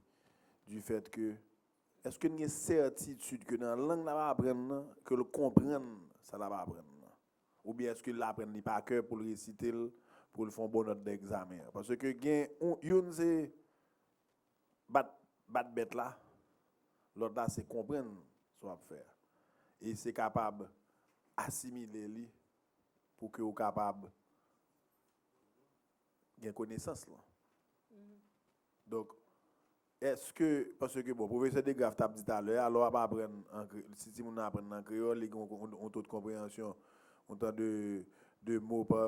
du fait que Èske n gen sètitid ke nan lang n ap aprann nan, ke l konprann sa l ap aprann nan? Oubyen èske l aprann li pa kè pou l resite l, pou l fè yon bon nòt nan egzamen an? Paske gen yon, youn se bat, bat bèt la, lòt la se konprann sa w ap fè a. E se kapab asimile li pou ke w kapab gen konesans lan. Donk, èske, paske bon, pwofesè Degraff t ap di talè a, lè w ap aprann an kre-, si timoun nan aprann nan kreyòl, li gen yon, yon, yon to de konpreyansyon, yon tan de, de mo pa,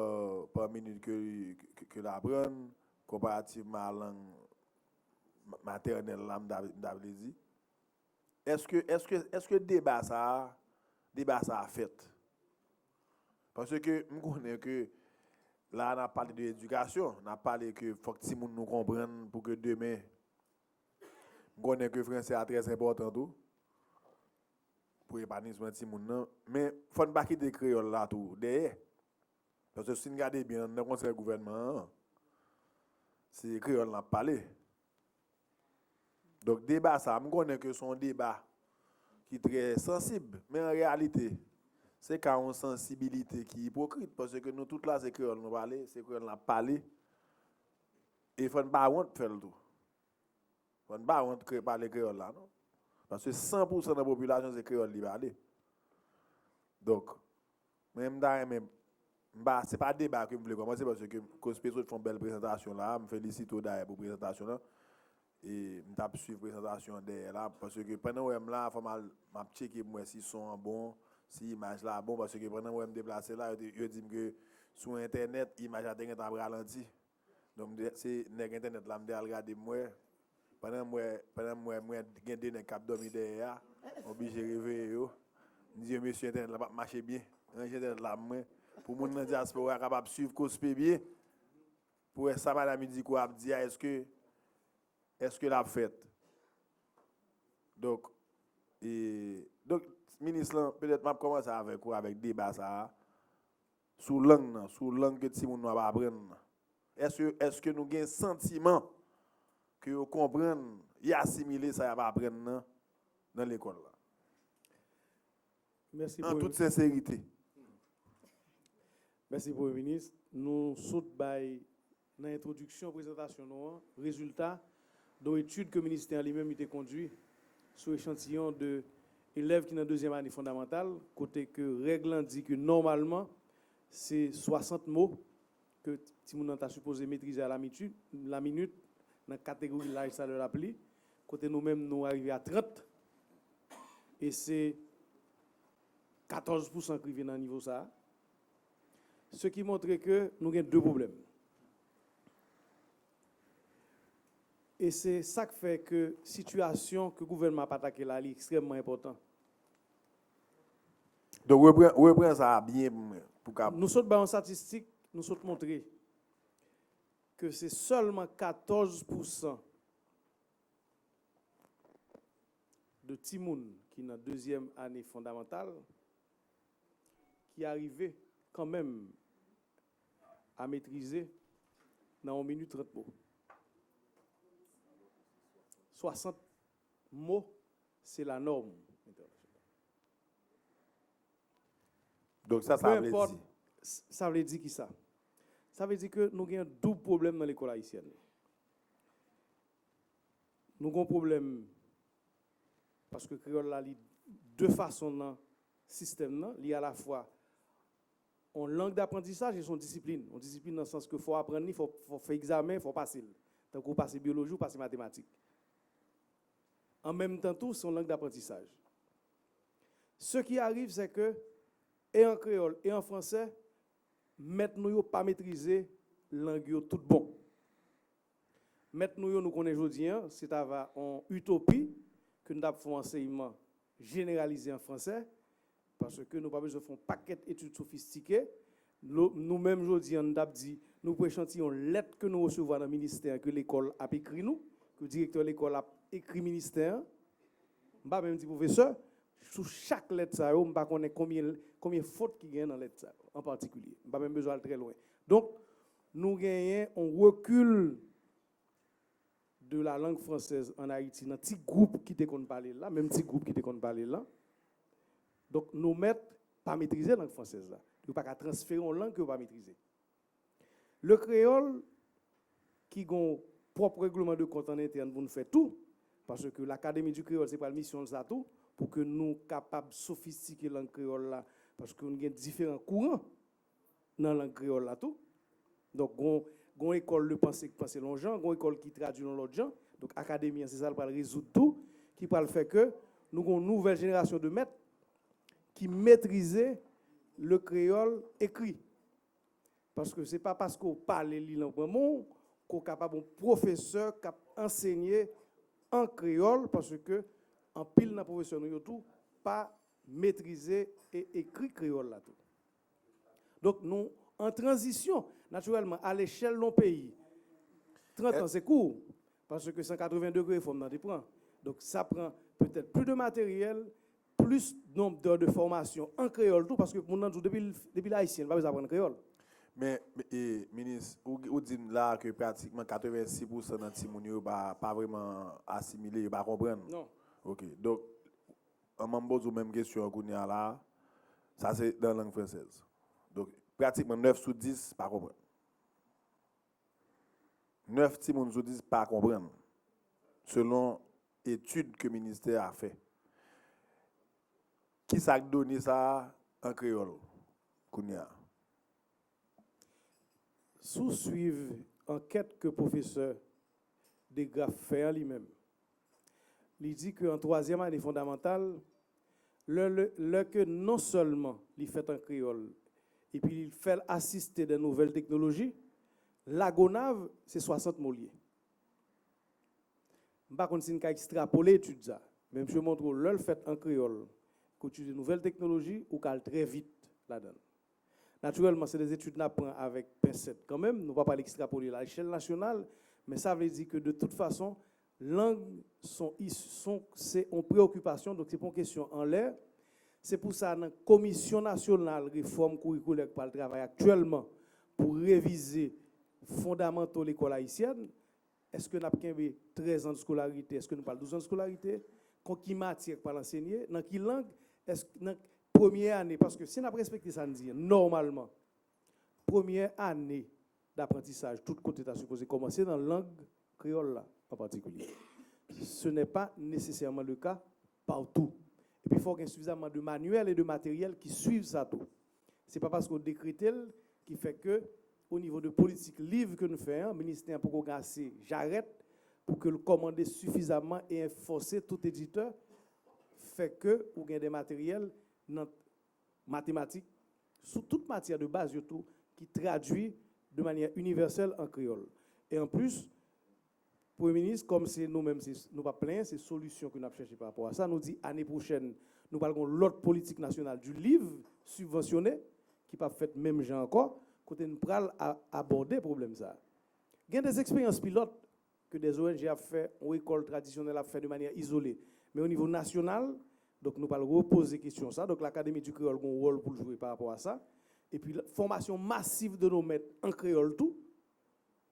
pa minit ke, ke, ke l aprann, konparativman a lang ma-, matènèl la, m ta, m ta vle di. Èske, èske, èske deba sa a, deba sa a fèt? Paske m konnen ke la a n ap pale de edikasyon, n ap pale ke fòk timoun nou konprann pou ke demen, m konnen ke franse a trè enpòtan tou pou epanisman timoun nan, men fò n pa kite kreyòl la tou dèyè. Paske si n gade byen, nan konsèy gouvènman an, se kreyòl n ap pale. Donk, deba sa a, m konnen ke se yon deba ki trè sansib, men an reyalite, se ka yon sansibilite ki ipokrit, paske nou tout la, se kreyòl nou pale, se kreyòl n ap pale, e fò n pa wont fè l tou. Fò n pa wont kre-, pale kreyòl la, non. Paske san pou san nan popilasyon, se kreyòl li pale. Donk, mwen, m ta renmen, m pa, se pa deba ke m vle kòmanse, paske Cospe sot fè yon bèl prezantasyon la, m felisite w dayè pou prezantasyon lan. E m t ap swiv prezantasyon an dèyè la, paske pandan w wè m la, fò m al, m ap tcheke m wè si son an bon, si imaj la bon, paske pandan w wè m deplase la, yo te, yo di m ke sou entènèt, imaj la te gentan ap ralanti. Donk, m te, se nèg entènèt la, m te al gade m wè. Pandan m wè, pandan m wè, m wè gen de nèg k ap dòmi dèyè a, m oblije reveye yo. M di yo, mesye, entènèt la p ap mache byen. Ranje entènèt la pou mwen. Pou moun nan dyaspora a kapab swiv Cospe byen, pou wè sa madanm Udico ap di a, èske, èske l ap fèt? Donk, e, donk, minis lan, petèt m ap kòmanse avèk ou, avèk deba sa a, sou lang nan, sou lang ke timoun nou ap aprann nan. Èske, èske nou gen santiman ke yo konprann, y asimile sa y ap aprann nan, nan lekòl la? Mèsi, an tout senserite. Mèsi, Premye Minis. Nou sot bay, nan entwodiksyon prezantasyon nou an, rezilta de etid ke ministè an li menm li te kondui sou echantiyon de elèv ki nan dezyèm ane fondamantal, kote ke règ lan di ke nòmalman, se swasant mo ke timoun nan ta sipoze metrize a la miti-, la minit nan kategori laj sa lè l ap li, kote nou menm nou rive a trant, e se katòz pousan k rive nan nivo sa a. Se ki montre ke nou gen de pwoblèm. E se sa k fè ke sitiyasyon ke gouvènman ap atake la, li ekstrèmman enpòtan. Donk, repran, repran sa a byen pou mwen, pou ka. Nou sot bay yon statistik, nou sot montre ke se sèlman katòz pousan de timoun ki nan dezyèm ane fondamantal ki arive kanmenm a metrize nan yon minit trant mo. Swasant mo, se lanòm entènasyonal. Donk, sa, sa vle di? Sa vle di ki sa? Sa vle di ke nou gen yon doub pwoblèm nan lekòl ayisyèn. Nou gen yon pwoblèm paske kreyòl la, li de fason nan sistèm nan, li alafwa yon lang daprantisaj e se yon disiplin. Yon disiplin nan sans ke fò w aprann li, fò, fò w fè egzamen, fò w pase l. Tankou w pase byoloji, w pase matematik. An menm tan tou, se yon lang daprantisaj. Ce qui arrive, c'est que, e an kreyòl, e an fransè, mèt nou yo pa metrize lang yo tout bon. Mèt nou yo, nou konnen jodi an, se ta va yon itopi ke nou t ap fè yon ansèyman jeneralize an fransè, paske nou pa bezwen fè yon pakèt etid sofistike. Nou, nou menm jodi an, nou t ap di, nou pran echantiyon lèt ke nou resevwa nan ministè an, ke lekòl ap ekri nou, ke direktè lekòl ap ekri ministè an. M pa menm di pwofesè, sou chak lèt sa yo, m pa konnen konbyen, konbyen fot ki gen nan lèt sa yo, an patikilye. M pa menm bezwen al trè lwen. Donk, nou genyen yon rekil de la langue française en Haïti nan ti gwoup ki te konn pale l la, menm ti gwoup ki te konn pale l la. Donk, nou mèt pa metrize lang fransèz la. Yo pa ka transfere yon lang ke yo pa metrize. Le kreyòl, ki gon pwòp regleman de kont an entèn pou n fè tou, paske l'Académie du Créole, se pral misyon l sa tou, pou ke nou kapab sofistike lang kreyòl la, paske nou gen diferan kouran nan lang kreyòl la tou. Donk, gon, gon ekòl de panse ki panse l yon jan, gon ekòl ki tradui l yon lòt jan. Donk, akademi an, se sa l pral rezoud tou, ki pral fè ke nou gon nouvèl jenerasyon de mèt ki metrize le kreyòl ekri. Paske se pa paske w pale li nan granmoun ke w kapab yon pwofesè k ap ansenye an kreyòl, paske anpil nan pwofesè nou yo tou pa metrize e ekri kreyòl la tou. Donk, nou an tranzisyon, natirèlman, a lechèl yon peyi, trant an se kou, paske san katreven degre fòm nan te pran. Donk, sa pran petèt plis de materyèl, plis nonb dè de fòmasyon an kreyòl tou, paske moun nan di w depi l, depi l ayisyen, li pa bezwen aprann kreyòl. Men, e, minis, ou, ou di m la ke pratikman katrevensis pousan nan timoun yo pa, pa vrèman asimile, yo pa konprann. Non. Ok. Donk, an m poze w menm kesyon an kounye a la, sa se nan lang fransèz. Donk, pratikman nèf sou dis pa konprann. Nèf timoun sou dis pa konprann, selon etid ke ministè a fè. Kisa k done sa a an kreyòl kounye a? Si w swiv ankèt ke pwofesè Degraff fè an li menm, li di ke an twazyèm ane fondamantal, lè, lè, lè ke non sèlman li fèt an kreyòl, epi li fè l asiste de nouvèl teknoloji, Lagonav, se swasant mo l ye. M pa konn si n ka ekstrapole etid sa, men misye montre w lè l fèt an kreyòl, ke w itilize nouvèl teknoloji, ou ka al trè vit ladan l. Natirèlman, se de etid n ap pran avèk pensèt kanmenm, nou pa pral ekstrapole l a lechèl nasyonal, men sa vle di ke de tout fason, lang son, son, se yon preyokipasyon, donk se pa yon kesyon anlè. Se pou sa, nan Komisyon Nasyonal Refòm Kourikoulè k pral travay aktyèlman pou revize fondamanto lekòl ayisyèn, èske n ap kenbe trèz an de skolarite? Èske nou pral douz an de skolarite? Kon ki matyè k pral ansenye? Nan ki lang? Èske nan premye ane? Paske si n ap respekte sa n di an, nòmalman, premyè ane daprantisaj tout kote ta sipoze kòmanse nan lang kreyòl la an patikilye. Ce n'est pas nécessairement le cas partout. Epi fò gen sifizaman de manyèl e de materyèl ki swiv sa tou. Se pa paske w dekrete l ki fè ke, o nivo de politik liv ke nou fè an, ministè an poko gen ase jarèt pou ke l kòmande sifizaman e enfòse tout editè, fè ke ou gen de materyèl nan matematik, sou tout matyè de baz yo tou, ki tradui de manyè inivèsèl an kreyòl. E anplis, Premye Minis, kòm se nou menm, se, nou p ap plenyen, se solisyon ke n ap chèche pa rapò a sa, nou di ane pwochèn, nou pral gen yon lòt politik nasyonal du livre subventionné, ki p ap fèt menm jan ankò, kote n pral a, abòde pwoblèm sa a. Gen de eksperyans pilòt ke de ONG ap fè, yon ekòl tradisyonèl ap fè de manyè izole. Men o nivo nasyonal, donk nou pral repoze kesyon sa. Donk Lakademi di Kreyòl gen yon wòl pou l jwe pa rapò a sa. Epi fòmasyon masiv de nos maîtres an kreyòl tou,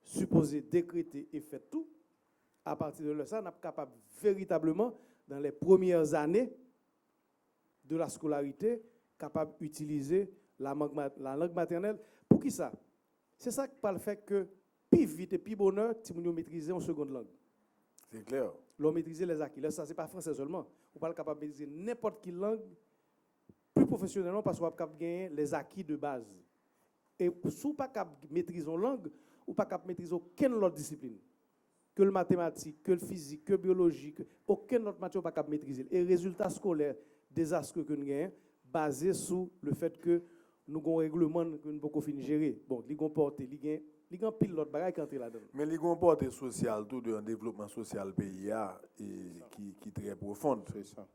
sipoze dekrete e fèt tou. Apati de lè sa, n ap kapab veritableman, dans les premières années de la scolarité, kapab itilize la langue maternelle. Poukisa? Se sa k pral fè ke pi vit e pi bonè, timoun yo metrize yon segond lang. Se klè. Lè w metrize lèzaki, lè sa se pa fransè sèlman, ou pral kapab metrize nenpòt ki lang pli pwofesyonèlman paske w ap kab genyen lèzaki de baz. E si w pa kab metrize yon lang, ou pa kab metrize okenn lòt disiplin. Ke l matematik, ke l fizik, ke byoloji, ke okenn lòt matyè ou pa kab metrize l. E rezilta eskolè dezastre ke n genyen baze sou le fèt ke nou gen yon regleman ke n poko fin jere. Bon, li gen yon pòte, li gen, li gen anpil lòt bagay ki antre ladan l. Men li gen yon pòte sosyal tou, de yon devlopman sosyal peyi a, e ki, ki trè pwofon. Se sa.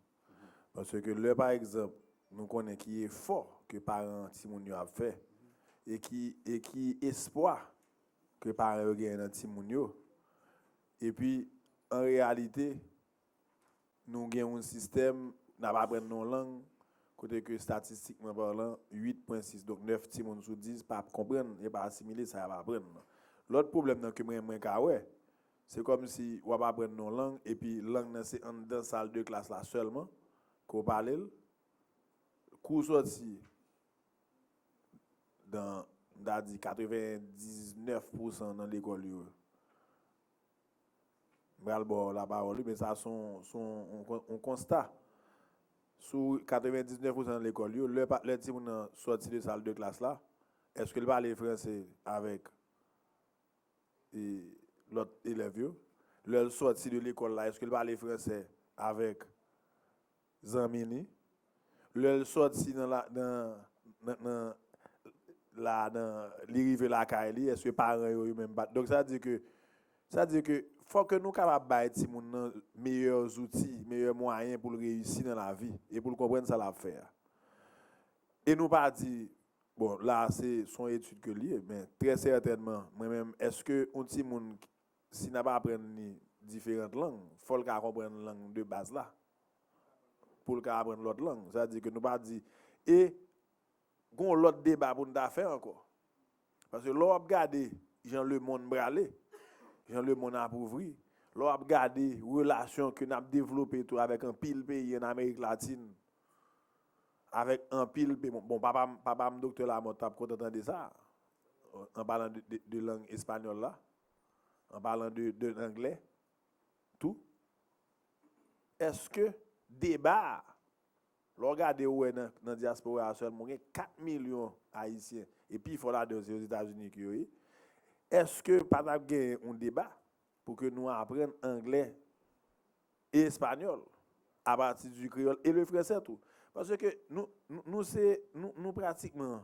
Paske lè, pa egzanp, nou konnen ki efò ke paran timoun yo ap fè, e ki, e ki espwa ke paran yo genyen nan timoun yo, epi, an reyalite, nou gen yon sistèm, n ap aprann yon lang, kote ke estatistikman palan, uit pwen sis, donk nèf timoun sou dis p ap konprann, yo pa asimile sa y ap aprann nan. Lòt pwoblèm nan ke mwen, mwen ka wè, Se kòmsi w ap aprann yon lang, epi lang nan se anndan sal de klas la sèlman ke w pale l. Kou w sòti nan, m ta di, katrevendiznèf pousan nan lekòl yo, m pral ba w lapawòl, wi, men sa se yon, se yon, yon kon- yon konsta. Sou katrevendiznèf pousan nan lekòl yo, lè pa- lè timoun nan sòti de sal de klas la, èske l pale franse avèk e, lòt elèv yo? Lè l sòti de lekòl la, èske l pale franse avèk zanmi li? Lè l sòti nan la, nan, nan, nan, la, nan, li rive lakay li, èske paran yo, yo menm pa? Donk, sa di ke, sa di ke fò ke nou kapab bay timoun nan meyè zouti, meyè mwayen pou l reyisi nan lavi e pou l konprann sa l ap fè a. E nou pa di, bon, la, se, se yon etid ke l ye, men trè sètènman, mwen menm, èske yon timoun, si n ap aprann li diferan lang, fò l ka konprann lang de baz la, pou l ka aprann lòt lang? Sa di ke nou pa di, e gon lòt deba pou n ta fè ankò. Paske lè w ap gade jan lemonn prale, jan lemonn ap ouvri, lè w ap gade relasyon ke n ap devlope tou avèk anpil peyi ann Amerik Latin, avèk anpil pe- bon, bon, papa m, papa m, Doktè Lamothe, t ap kontan tande sa, an palan de, de, de lang espanyòl la, an palan de, de anglè tou. Èske deba a, lè w gade, ou wè nan, nan dyaspora a sèlman, ou gen kat milyon Ayisyen, e pi fò ladan yo se Ozetazini ke yo ye, èske pa t ap gen yon deba pou ke nou aprann anglè e espanyòl apati di kreyòl e le fransè tou? Paske nou, nou, nou se, nou, nou pratikman,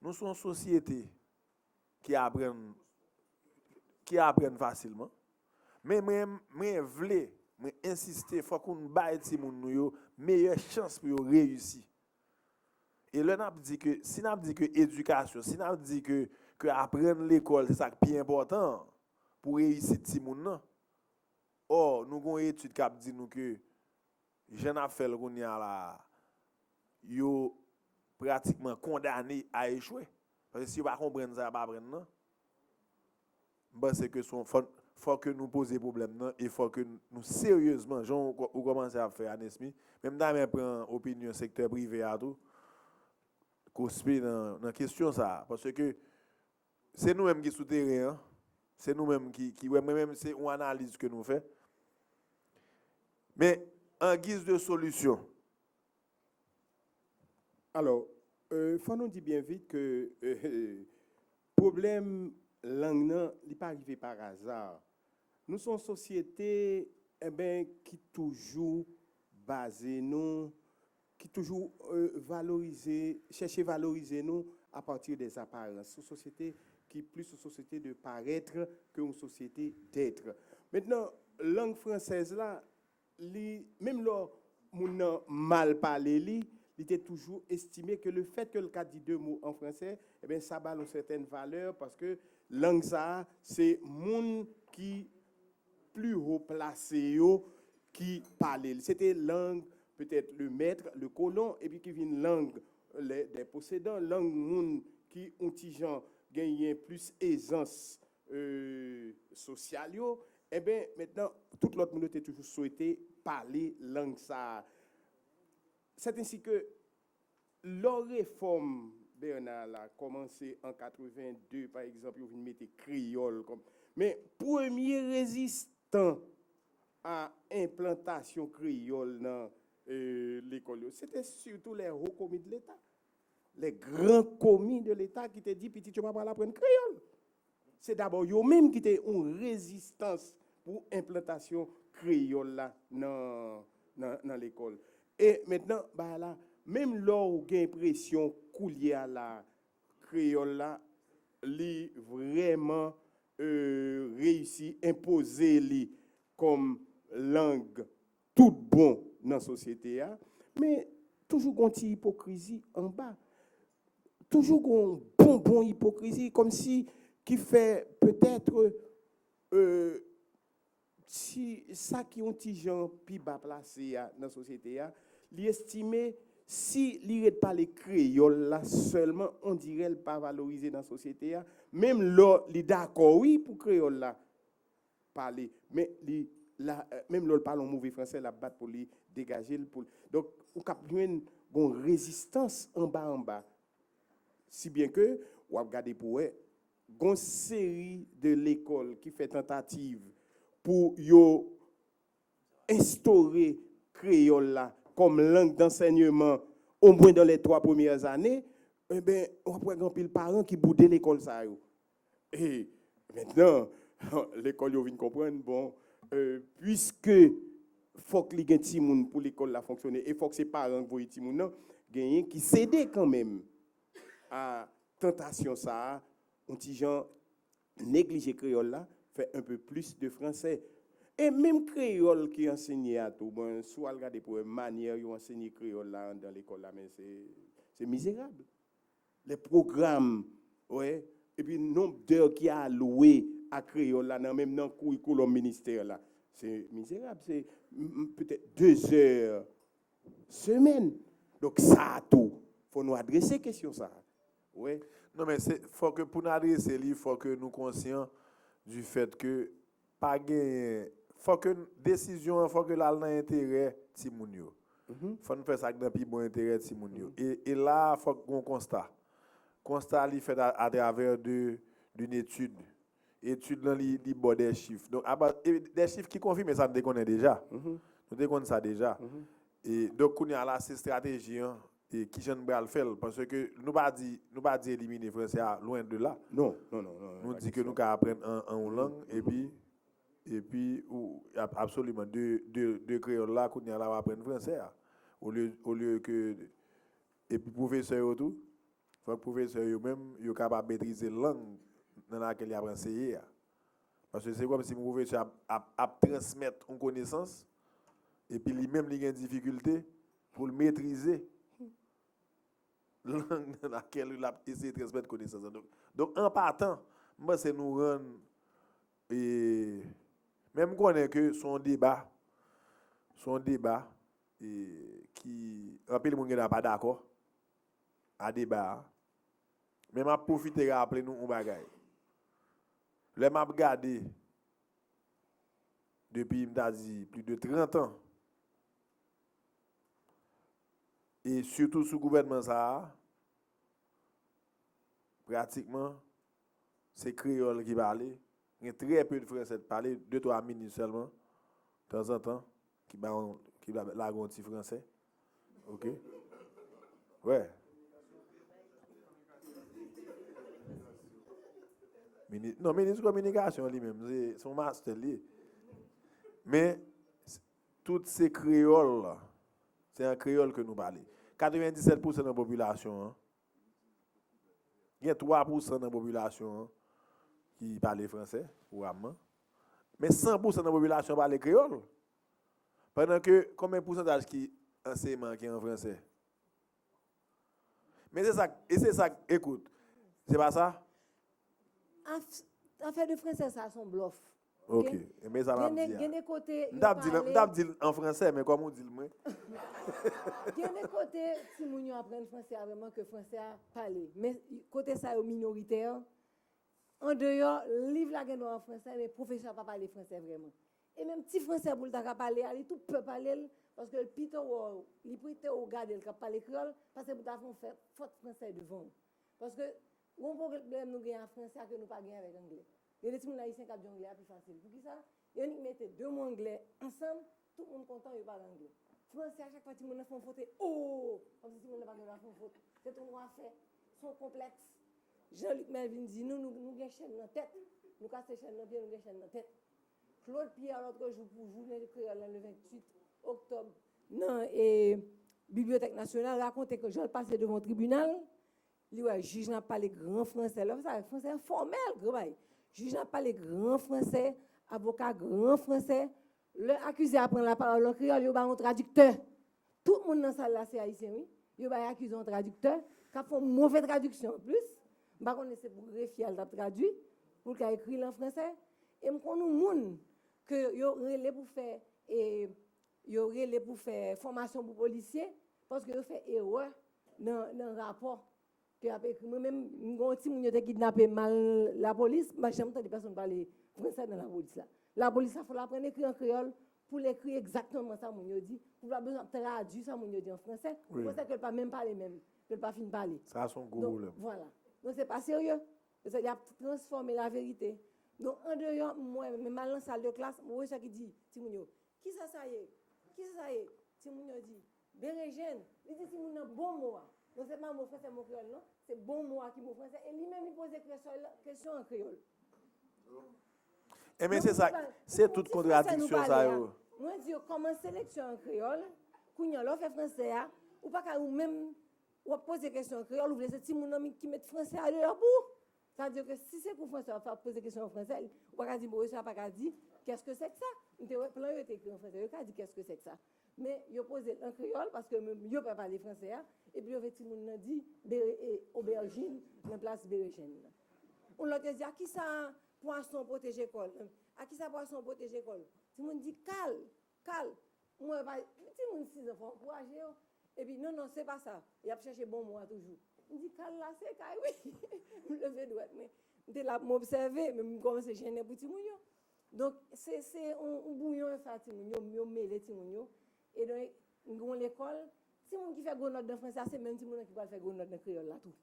nou se yon sosyete ki aprann, ki aprann fasilman. Men mwen, mwen vle, mwen ensiste, fòk nou bay timoun nou yo meyè chans pou yo reyisi. E lè n ap di ke, si n ap di ke edikasyon, si n ap di ke, ke aprann lekòl, se sa k pi enpòtan pou reyisit timoun nan, ò, nou gen yon etid k ap di nou ke jan n ap fè l kounye a la a, yo pratikman kondane a echwe. Paske si yo pa konprann sa y ap aprann nan, m panse ke se yon, fò, fò ke nou poze pwoblèm nan e fò ke nou seryezman, jan ou, ou kòmanse ap fè a, Nesmy, men m ta renmen pran opinyon sektè prive a tou, Kospe, nan, nan kesyon sa a. Paske se nou menm ki sou teren an, se nou menm ki, ki wè, mwen menm, se yon analiz ke nou fè. Men, an giz de solisyon, Alò, euh, fò nou di byen vit ke euh, pwoblèm lang nan, li pa rive pa aza. Nou se yon sosyete, enben, ki toujou baze nou, ki toujou euh, valorize, chèche valorize nou apati de aparans. Yon sosyete ki plis yon sosyete de parèt ke yon sosyete dèt. Mentnan, lang fransèz la, li, menm lè moun nan mal pale li, li te toujou estime ke le fèt ke l ka di de mo an fransè, ebyen, sa ba l yon sètèn valè, paske lang sa a, se moun ki pli wo plase yo ki pale l. Se te lang, petèt, le mèt, le kolon, epi ki vin lang le, dè posedan, lang moun ki yon ti jan genyen plis ezans euh, sosyal yo, enben, mentnan, tout lòt moun yo te toujou swete pale lang sa a. Sèt ensi ke lò refòm Bernard la kòmanse an katreven de, pa egzanp, yo vin mete kreyòl kòm. Men premye rezistan a enplantasyon kreyòl nan euh, lekòl yo, se te sitou les hauts commis de l'État, les grands commis de l'État ki te di pitit yo pa pral aprann kreyòl. Se dabò yo menm ki te yon rezistans pou enplantasyon kreyòl la nan, nan, nan lekòl. E mentnan, bagay la, menm lè w gen enpresyon koulye a la, kreyòl la, li vrèman euh, reyisi enpoze li kòm lang tout bon nan sosyete a, men toujou gen yon ti ipokrizi anba. Toujou gen yon bon bon ipokrizi, kòmsi ki fè petèt euh, si sa ki yon ti jan pi ba plase a nan sosyete a, li estime si li ret pale kreyòl la sèlman, ondirè l pa valorize nan sosyete a, menm lè li dakò, wi, pou kreyòl la, pale. Men li, la, menm lè l pale yon move fransè, l ap bat pou li degaje l. Pou, donk, ou k ap jwenn yon rezistans anba anba. Si byen ke w ap gade pou wè, gon seri de lekòl ki fè tantativ pou yo enstore kreyòl la kòm lang dansèyman, omwen dan lè twa premyè zane, enben, w ap wè gen anpil paran ki boude lekòl sa yo. E mentnan, lekòl yo vin konprann, bon, e, piske fòk li gen timoun pou lekòl la fonksyone, e fòk se paran k voye timoun nan, genyen ki sede kanmenm a tantasyon sa a, yon ti jan neglije kreyòl la, fè un peu plus de français. E menm kreyòl ki ansenye a tou, bon, si w al gade pou wè manyè yo ansenye kreyòl la anndan lekòl la, men se, se mizerab. Les programmes, wè, epi nonb d'heures ki alwe a kreyòl la nan menm nan kourikoulòm ministè la, se mizerab, se mm, mm, petèt de zè semèn. Donk sa a tou, fò nou adrese kesyon sa a. Wè. Non, men se, fò ke pou n adrese li, fò ke nou konsyan du fait ke pa genyen, fò ke desizyon an, fò ke l al nan enterè timoun yo. Fò n fè sa k nan pi bon enterè timoun yo. E, e la, fòk gon konsta. Konsta li fèt a, atravè de, d'une étude. Etid lan, li, li ba de chif. Donk, apa, e de chif ki konfime sa n te konnen deja. Nou te konn sa deja. E, donk, kounye a la, se estrateji an, e kijan n pral fè l. Paske nou pa di, nou pa di elimine fransè a, lwen de la. Non, non, non. non Nou di ke nou ka aprann an, an yon lang, epi, epi, ou, ab- absoliman, de, de, de kreyòl la, kounye a la, w aprann fransè a. Olye, olye ke, epi pwofesè yo tou, fòk pwofesè yo menm, yo kapab metrize lang nan lakèl y ap anseye a. Paske se kòmsi yon pwofesè ap, ap, ap transmèt yon konesans, epi li menm li gen difikilte pou l metrize lang nan lakèl l ap eseye transmèt konesans lan. Donk, donk, an patan, m panse nou rann, e, men m konnen ke se yon deba, se yon deba, e, ki, anpil moun gen dwa pa dakò a deba a. Men m ap pwofite raple nou yon bagay. Lè m ap gade, depi m ta di plis de trant an, e sitou sou gouvènman sa a, pratikman, se kreyòl ki pale. Gen trè pe de fransè k pale, de twa minis sèlman, tanzantan, ki ba yon, ki ba, lage yon ti fransè. Oke? Wè. Mini, non, minis kominikasyon li menm, se, se yon mastè li ye. Men, s- tout se kreyòl la. Se an kreyòl ke nou pale. Katrevendisèt pousan nan popilasyon an, gen twa pousan nan popilasyon an ki pale fransè kouramman. Men san pousan nan popilasyon an pale kreyòl. Pandan ke konbyen pousantaj ki ansèyman ki an fransè? Men se sa, e se sa, ekout, se pa sa? Af- Afè de fransè sa se yon blòf. Ok. E men sa m ap Gen de, di a. Gen de kote M yo t ap di l, m t ap pale. Di l an fransè, men kòm ou di l mwen. Gen de kote timoun yo aprann fransè a vrèman ke fransè a pale. Men kote sa yo minoritè, andeyò, liv la gen dwa an fransè, men pwofesè a pa pale fransè vrèman. E menm ti fransè pou l ta ka pale a, li tou pè pale l, paske l pito wè w, li pito gade l k ap pale kreyòl, pase pou ta fè yon fè- fòt fransè devan w. Paske, gon pwoblèm nou gen ak fransè a ke nou pa gen avèk anglè. Gen de timoun ayisyen k ap di anglè a pi fasil. Poukisa? Yo nik mete de mo anglè ansanm, tout moun kontan, yo pale anglè. Fransè a, chak fwa timoun nan fè yon fot, se o! Kòmsi timoun nan pa gen dwa fè yon fot. Se tout yon afè, se yon konplèks. Jean Luc Melvin di nou, nou, nou gen chèn nan tèt. Nou kase chèn nan pye, nou gen chèn nan tèt. Claude Pierre, lòt jou, pou jounen kreyòl la, le venntuit oktòb, nan e, Bibliyotèk Nasyonal, rakonte ke jan l pase devan yon tribinal, li wè jij lan ap pale gran fransè. Lè w fè sa avèk fransè enfòmèl, gran bagay. Jij lan ap pale gran fransè, avoka gran fransè. Lè akize a pran lapawòl an kreyòl, yo ba l yon tradiktè. Tout moun nan sal la se ayisyen, wi. Yo bay akize yon tradiktè k ap fè yon move tradiksyon anplis. M pa konnen se pou grefye a l t ap tradui, pou l ka ekri l an fransè. E m konn yon moun ke yo rele pou fè, e, yo rele pou fè fòmasyon pou polisye, paske yo fè erè nan, nan rapò ke y ap ekri. Mwen menm, m gen yon timoun yo te kidnape m al lapolis, m pa janm tande pèsonn pale fransè nan lapolis la. Lapolis la fò l aprann ekri an kreyòl pou l ekri egzakteman sa moun yo di, pou l pa bezwen ap tradui sa moun yo di an fransè, wi, fransè ke l pa menm pale menm, ke l pa fin pale. Sa se yon gwo pwoblèm. Donk, vwala. Donk, se pa serye. Se sa, y ap transfòme laverite. Donk, andeyò, m wè, men m al nan sal de klas, m wè sa ki di timoun yo, "Kisa sa ye? Kisa sa ye?" Timoun yo di, "Berejèn." Li di timoun nan bon mo a. Non, se pa mo fransè, mo kreyòl, non. Se bon mo a ki mo fransè. E li menm, li poze kesyon, kesyon an kreyòl. Ebyen, se sa, se tout kontradiksyon sa yo. Mwen di yo, kòmanse leksyon an kreyòl, kounye a, lè w fè fransè a, ou pa ka ou menm, w ap poze kesyon an kreyòl, ou vle se timoun nan ki met fransè a deyò pou ou. Sa vle di ke si se kou fransè w ap fè, w ap poze kesyon an fransè, ou pa ka di, "Bon, sa pa ka di, qu'est-ce que c'est que ça?" M te wè plan yo te ekri an fransè, yo ka di, "Qu'est-ce que c'est que ça?" Men yo poze l an kreyòl, paske menm yo pa pale fransè a, epi yo vle timoun nan di bere, e, obèjin nan plas berejèn nan. Yon lòt yo di, "A kisa pwason pwoteje kò l? A kisa pwason pwoteje kò l?" Timoun di, "Kal, kal." Mwen pa, timoun sis an, fò ankouraje yo. Epi, "Non, non, se pa sa." Y ap chèche bon mo a toujou. M di, "Kal la, se kay, wi." M leve dwèt mwen. M te la pou m obsève, men m kòmanse jennen pou timoun yo. Donk, se, se yon, yon bouyon sa timoun yo, yo mele timoun yo. E donk, yon lekòl, timoun ki fè gwo nòt nan fransè a, se menm timoun nan ki pral fè gwo nòt nan kreyòl la tou.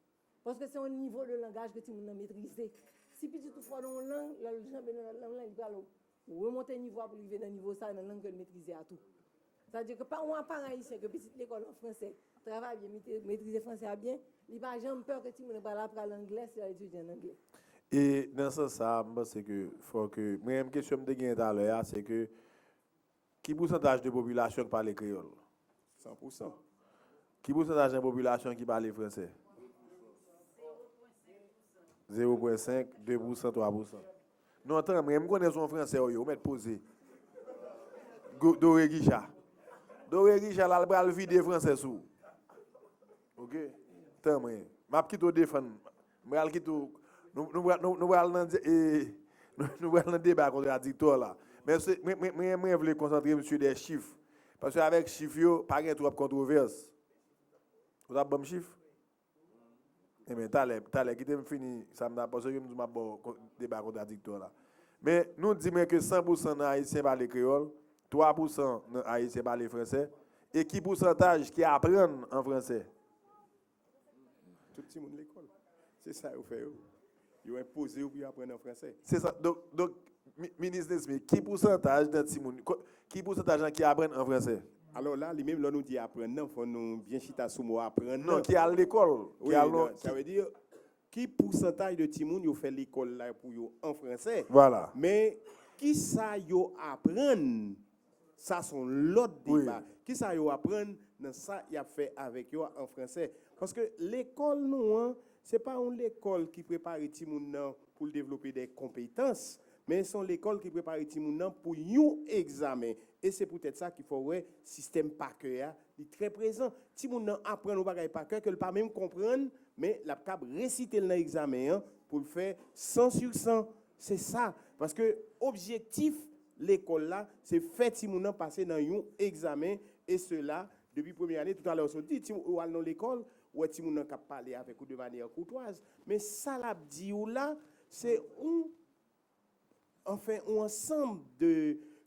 Paske se yon nivo de langaj ke timoun nan metrize. Si pitit ou fò nan yon lang, lè l janbe nan lòt lang lan, li pral remonte nivo a pou l rive nan nivo sa nan lang ke l metrize a tou. Sa vle di ke pa yon aparan ayisyen ke pitit lekòl an fransè travay byen, mete- metrize fransè a byen, li pa janm pè ke timoun nan pral aprann anglè si l al etidye an anglè. E nan sans sa a, m panse ke fò ke, mwen menm kesyon m te genyen talè a, se ke ki pousantaj de popilasyon k pale kreyòl? San pou san. Ki pousantaj nan popilasyon ki pale fransè? Zewo pwen senk, de pousan, twa pousan. Non, tanmen, m konnen se yon fransè w ye, ou mèt poze. Go- Dore Gicha. Dore Gicha, la, l pral vide fransè sou ou. Oke? Tanmen. M ap kite w defann. M pral kite w. Nou, nou, pral- nou, nou pral nan, e, nou, nou pral nan deba kontradiktwa la. Men se- mwen, mwen, mwen, mwen vle konsantre m sou de chif. Paske avèk chif yo, pa gen twòp kontwovès. Ou t ap ban m chif? Ebyen, talè, talè, kite m fini sa m t ap, paske m di w m ap ba w kon- deba kontradiktwa la. Men, nou di mwen ke san pousan nan Ayisyen pale kreyòl, twa pousan nan Ayisyen pale fransè, e ki pousantaj ki aprann an fransè? Tout timoun lekòl. Se sa yo fè yo. Yo enpoze yo pou yo aprann an fransè. Se sa. Donk, donk, mi- Minis Nesmy, ki pousantaj nan timoun, ko- ki pousantaj nan ki aprann an fransè? Alò la, li menm, lè nou di aprann nan, fò nou byen chita sou mo aprann nan. Non, ki al lekòl, ki wi, al non, sa vle di, ki pousantaj de timoun yo fè lekòl la pou yo an fransè? Vwala. Men, kisa yo aprann? Sa se yon lòt wi deba. Kisa yo aprann nan sa y ap fè avèk yo a an fransè? Paske lekòl nou an, se pa yon lekòl ki prepare timoun nan pou l devlope de konpetans, men se yon lekòl ki prepare timoun nan pou yon egzamen. E se poutèt sa ki fè w wè sistèm pa kè a, li trè prezan. Timoun nan aprann yon bagay pa kè ke l pa menm konprann, men l ap kab resite l nan egzamen an pou l fè san sou san. Se sa. Paske objektif lekòl la, se fè timoun nan pase nan yon egzamen, e sela, depi premye ane, toutalè w sot di, timoun, ou al nan lekòl, ou wè timoun nan k ap pale avèk ou de manyè koutwaz. Men sa l ap di w la, se yon, anfen, yon ansanm de,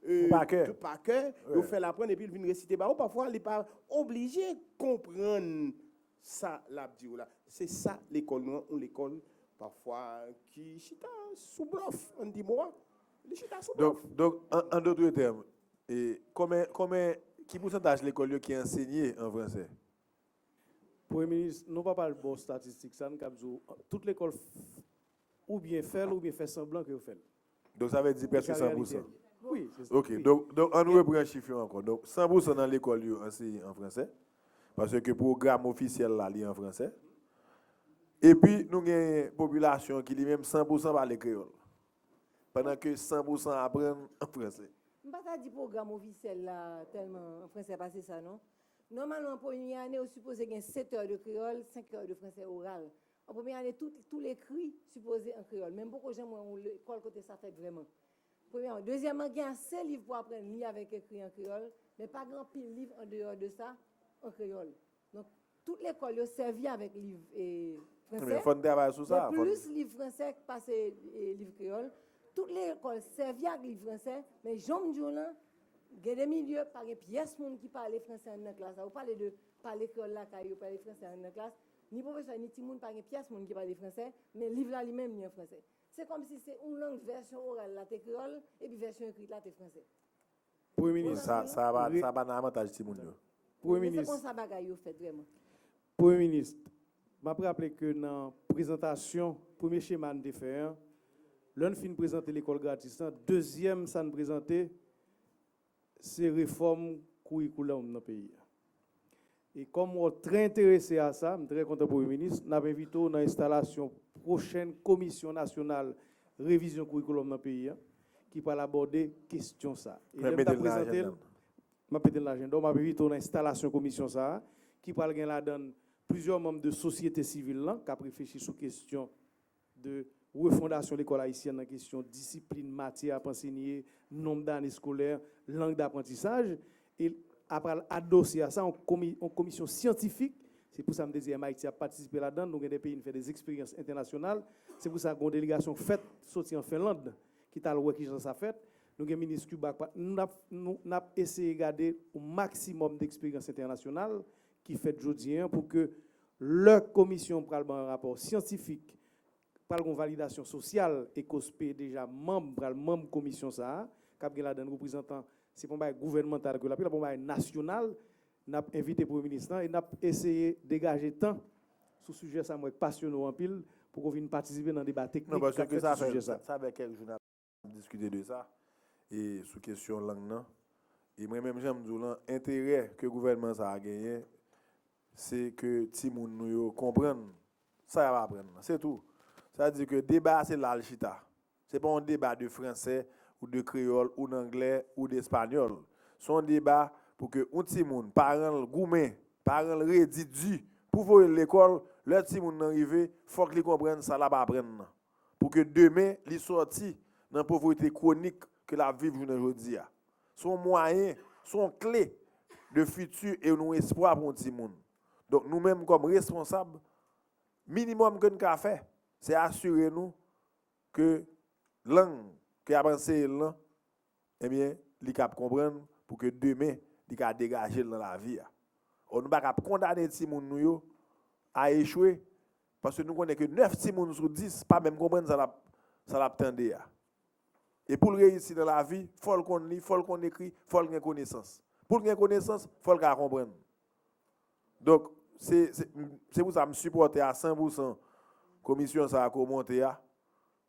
euh, pa kè, de pa kè, yo fè l aprann, epi l vin resite ba ou. Pafwa, li pa oblije konprann sa l ap di w la. Se sa lekòl nou an, yon lekòl pafwa ki chita sou blòf, ann di mo a. Li chita sou blòf. Donk, donk, an, an dòt tèm, e, konbyen, konbyen, ki pousantaj lekòl yo ki ansenye an fransè? Premye minis, nou pa pral ba w estatistik sa, n kab di w, tout lekòl f- oubyen fè l, oubyen fè sanblan ke yo fè l. Donk, sa vle di prèske san pousan. Wi, se sa. Ok, donk, donk, ann repran chif yo ankò. Donk, san pousan nan lekòl yo anseye an fransè, paske pwogram ofisyèl la, li an fransè. Epi, nou gen popilasyon ki li menm san pousan pale kreyòl, pandan ke san pousan aprann an fransè. M pa ta di pwogram ofisyèl la tèlman an fransè pase sa, non. Nòmalman, premye ane, ou sipoze gen sèt è de kreyòl, senk è de fransè oral. An premye ane, tout, tout lekri sipoze an kreyòl. Men m poko janm wè yon lekòl kote sa fèt vrèman. Premyèman. Dezyèmman, gen ase liv pou aprann li avèk ekri an kreyòl, men pa gen anpil liv andeyò de sa an kreyòl. Donk, tout lekòl yo sèvi avèk liv, e, fransè. Ebyen, fò n travay sou sa. Gen plis liv fransè pase, e, liv kreyòl. Tout lekòl sèvi ak liv fransè, men jan m di w lan, gen de milye, pa gen pyès moun ki pale fransè anndan klas la. Ou pale de pale kreyòl lakay yo, pale fransè anndan klas. Ni pwofesè, ni timoun, pa gen pyès moun ki pale fransè, men liv la li menm li an fransè. Se kòmsi se yon lang vèsyon oral la te kreyòl, epi vèsyon ekri la te fransè. Premye minis, sa, sa pa, sa pa nan avantaj timoun yo. Premye minis. Se konsa bagay yo fèt vrèman. Premye minis, m ap raple ke nan prezantasyon, premye chema n te fè an, lè n fin prezante lekòl gratis lan, dezyèm sa n prezante, se refòm kourikoulòm nan peyi a. E kòm w trè enterese a sa, m trè kontan Premye Minis, n ap envite w nan enstalasyon pwochèn Komisyon Nasyonal Revizyon Kourikoulòm nan peyi a, ki pral abòde kesyon sa. E lè m t ap prezante l, m ap mete l nan ajanda w, m ap envite w nan enstalasyon komisyon sa a, ki pral gen ladan l plizyè manm de sosyete sivil lan k ap reflechi sou kesyon de refondasyon lekòl ayisyèn nan kesyon disiplin, matyè ap ansenye, nonb dane eskolè, lang daprantisaj. E a pral adose a sa yon komi, yon komisyon syantifik. Se pou sa m te di M I T ap patisipe ladan l. Nou gen de peyi n fè de eksperyans entènasyonal. Se pou sa gen yon delegasyon k fèt soti an Fenland ki t al wè kijan sa fèt. Nou gen minis Kiba k pa, n ap, nou, n ap eseye gade yon maksimòm de eksperyans entènasyonal ki fèt jodi an pou ke lè komisyon pral ban yon rapò syantifik, pral gen yon validasyon sosyal e COSPE deja manm, pral manm komisyon sa a, k ap gen ladan l reprezantan, se pa yon bagay gouvènmantal ke l ap ye, l ap yon bagay nasyonal. N ap envite Premye Minis lan e n ap eseye degaje tan sou sijè sa a, m wè k pasyone w anpil, pou ke w vin patisipe nan deba teknik k ap fèt sou sijè sa a. Sa fè kèk jou n ap diskite de sa, e sou kesyon lang nan. E mwen menm, jan m di w lan, enterè ke gouvènman sa a genyen, se ke timoun nou yo konprann sa y ap aprann nan. Se tou. Sa di ke deba a se la l chita. Se pa yon deba de fransè ou de kreyòl ou d anglè ou d espanyòl. Se yon deba pou ke yon timoun, paran l goumen, paran l redi di pou voye l lekòl, lè timoun nan rive, fòk li konprann sa l ap aprann nan. Pou ke demen, li sòti nan povrete kwonik ke l ap viv jounen jodi a. Se yon mwayen, se yon kle de fiti e yon espwa pou yon timoun. Donk, nou menm kòm responsab, minimòm ke n ka fè, se asire nou ke lang ke y ap anseye l lan, ebyen, li kab konprann pou ke demen, li ka degaje l nan lavi a. Ò, nou pa kab kondane timoun nou yo a echwe, paske nou konnen ke nèf timoun sou dis pa menm konprann sa l ap, sa l ap tande a. E pou l reyisi nan lavi, fò l konn li, fò l konn ekri, fò l gen konesans. Pou l gen konesans, fò l ka konprann. Donk, se, se, se pou sa m sipòte a san pou san komisyon sa a ke w monte a,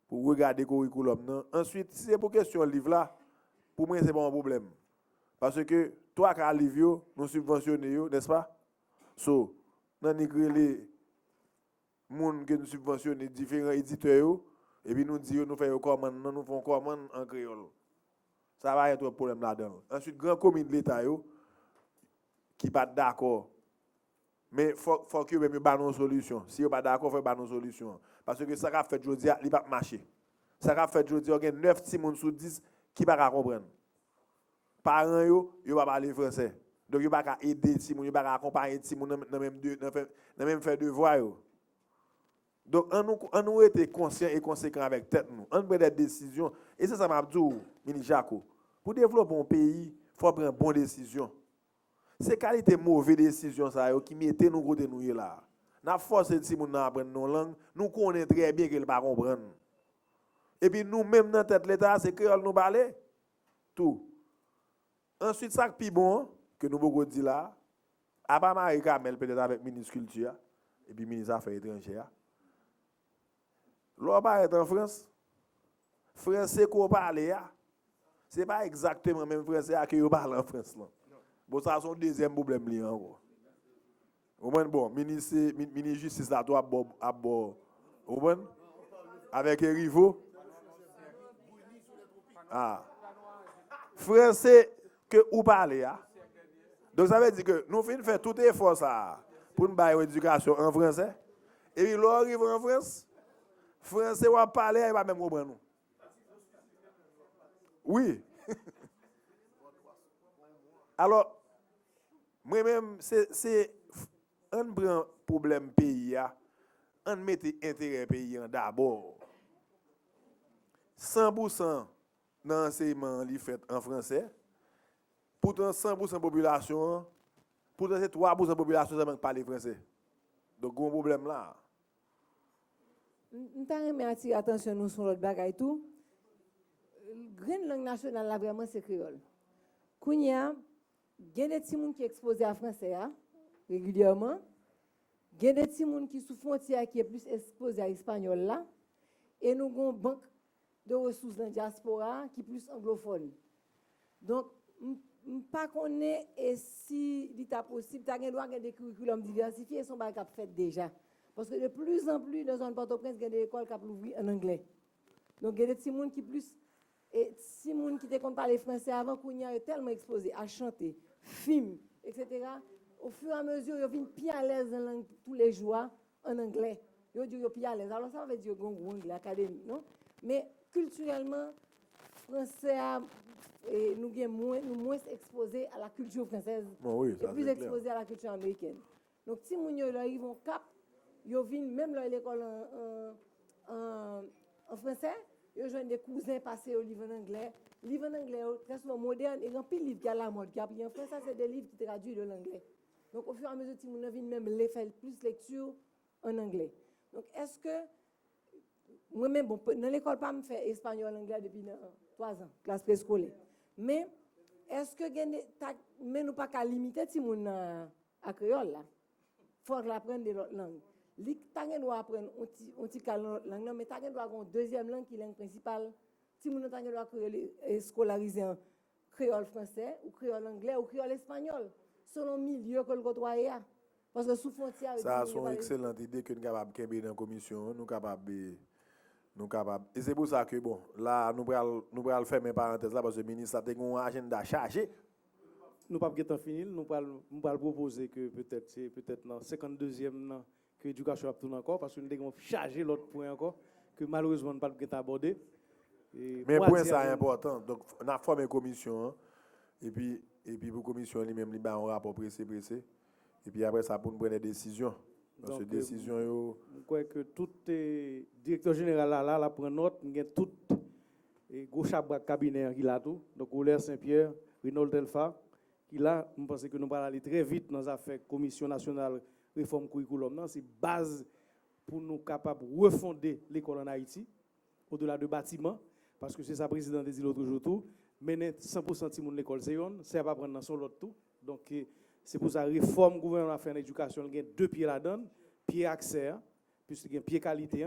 pou regade kourikoulòm nan. Answit, si se pou kesyon liv la, pou mwen, se pa yon pwoblèm. Paske twa ka liv yo, nou sibvansyone yo, nèspa? So, n annik rele moun ke n sibvansyone, diferan editè yo, epi nou di yo, nou fè yo kòmann nan, nou fè yon kòmann an kreyòl. Sa pa gen twòp pwoblèm ladan l. Answit, gran komin Leta yo, ki pa t dakò, men fòk, fòk yo menm yo ba nou yon solisyon. Si yo pa dakò, fòk yo ba nou solisyon an. Paske sa k ap fèt jodi a, li p ap mache. Sa k ap fèt jodi a, w gen nèf timoun sou dis ki pa ka konprann. Paran yo, yo pa pale fransè. Donk, yo pa ka ede timoun, yo pa ka akonpaye timoun nan, nan menm de, nan fè, nan menm fè devwa yo. Donk, ann nou, ann nou rete konsyan e konsekan avèk tèt nou. Ann pran de desizyon. E se sa m ap di w, Minis Jako. Pou devlope yon peyi, fò w pran bon desizyon. Se kalite move desizyon sa yo ki mete nou kote nou ye la a. N ap fòse timoun nan aprann yon lang, nou konnen trè byen ke l pa konprann. Epi nou menm nan tèt Leta a, se kreyòl nou pale tou. Answit, sa k pi bon an, ke nou poko di la a, apa Marie Carmelle petèt avèk minis kilti a, epi minis afè etranjè a, lè w parèt an Frans, franse ke w pale a, se pa egzakteman menm franse a ke yo pale an Frans lan. Bon, sa se yon dezyèm pwoblèm li ankò. Ou konprann? Bon, minis, minis jistis la tou ap bò, ap bò, ou konprann? Avèk Herivaux. Ah. Franse ke ou pale a. Donk, sa vle di ke nou fin fè tout efò sa a pou n ba yo edikasyon an fransè. Epi lè w rive an Frans, franse w ap pale a, yo pa menm konprann ou. Wi. Alò, mwen menm, se, se, ann pran pwoblèm peyi a, ann mete enterè peyi an dabò. san pou san nan ansèyman an li fèt an fransè, poutan san pou san popilasyon an, poutan se twa pou san popilasyon sèlman k pale fransè. Donk, gen yon pwoblèm la. M m ta renmen atire atansyon nou sou yon lòt bagay tou. Grenn lang nasyonal la vrèman se kreyòl. Kounye a, gen de timoun ki ekspoze a fransè a regilyèman, gen de timoun ki sou fwontyè a ki plis ekspoze a espanyòl la, e nou gen yon bank de resous nan dyaspora a ki plis anglofòn. Donk, m m pa konnen e si li ta posib, ta gen dwa gen de curriculum diversifié, se yon bagay k ap fèt deja. Paske de plus en plus, nan zòn Pòtoprens, gen de lekòl k ap louvri ann anglè. Donk, gen de timoun ki plis e timoun ki te konn pale fransè avan, kounye a yo tèlman ekspoze a chante, fim, etsetera, au fur et à mesure, yo vin pi alèz nan lang toulejou a ann anglè. Yo di yo pi alèz. Alò, sa pa vle di yo gen yon gwo anglè akademik, non. Men, kiltirèlman, fransè a, e, nou gen mwen, nou mwens ekspoze a la culture française Bon, wi, e sa plis se klè. Ekspoze a la culture américaine. Donk, timoun yo, lè yo rive yon kap, yo vin, menm lè yo lekòl an, an, an, an fransè, yo jwenn de kouzen pase yo liv ann anglè. Liv ann anglè yo, trè souvan modèn, e gen anpil liv ki alamòd, ki ap li an fransè, se de liv ki tradui de l'anglais. Donk, au fur et à mesure, timoun nan vin menm le, fè plis lekti ann anglè. Donk, èske, mwen menm, bon, pe- nan lekòl pa m fè espanyòl, anglè depi nan twa zan, klas preskolè. Men, èske gen de, ta, men nou pa ka limite timoun nan a kreyòl la. Fòk l aprann de lòt lang. Li ta gen dwa aprann yon ti, yon ti kal nan lòt lang nan, men ta gen dwa gen yon dezyèm lang ki lang prensipal. Timoun nan ta gen dwa kreyòl, eskolarize an kreyòl fransè, ou kreyòl anglè, ou kreyòl espanyòl, selon milye ke l kotwaye a. Paske sou fwontyè a, yo Sa a di se yon moun yo pale ekselant ide ke n kapab kenbe nan komisyon an. Nou kapab, e, nou kapab. E se pou sa ke, bon, la, nou pral, nou pral fèmen parantèz la, paske minis la te gen yon ajanda chaje. Nou p ap gentan fini l, nou pral, m pral pwopoze ke petèt, se petèt nan senkanndezyèm nan, ke edikasyon ap tounen ankò, paske nou te gen yon chaje lòt pwen ankò, ke malerezman nou pa t gentan abòde. E Men mwa pwen di sa a, enpòtan. Donk, n ap fòme komisyon an, epi, epi pou komisyon an li menm, li bay yon rapò prese, prese. Epi apre sa, pou n pran de desizyon. Paske Donk, desizyon yo, m kwè ke tout, e, direktè jeneral la, la, l ap pran nòt, m gen tout, e, gwo chabrak kabinè an ki la tou. Donk, Roler St Pierre, Renold Telfa, ki la, m panse ke nou pral ale trè vit nan zafè Komisyon Nasyonal Refòm Kourikoulòm nan. Se baz pou nou kapab refonde lekòl ann Ayiti, odela de batiman, paske se sa prezidan te di lòt jou tou, mennen san pou san timoun lekòl se yonn, sa y ap aprann nan se yon lòt tou. Donk, e, se pou sa refòm gouvènman ap fè nan edikasyon, l gen de pye ladan l, pye aksè a, plis li gen pye kalite a.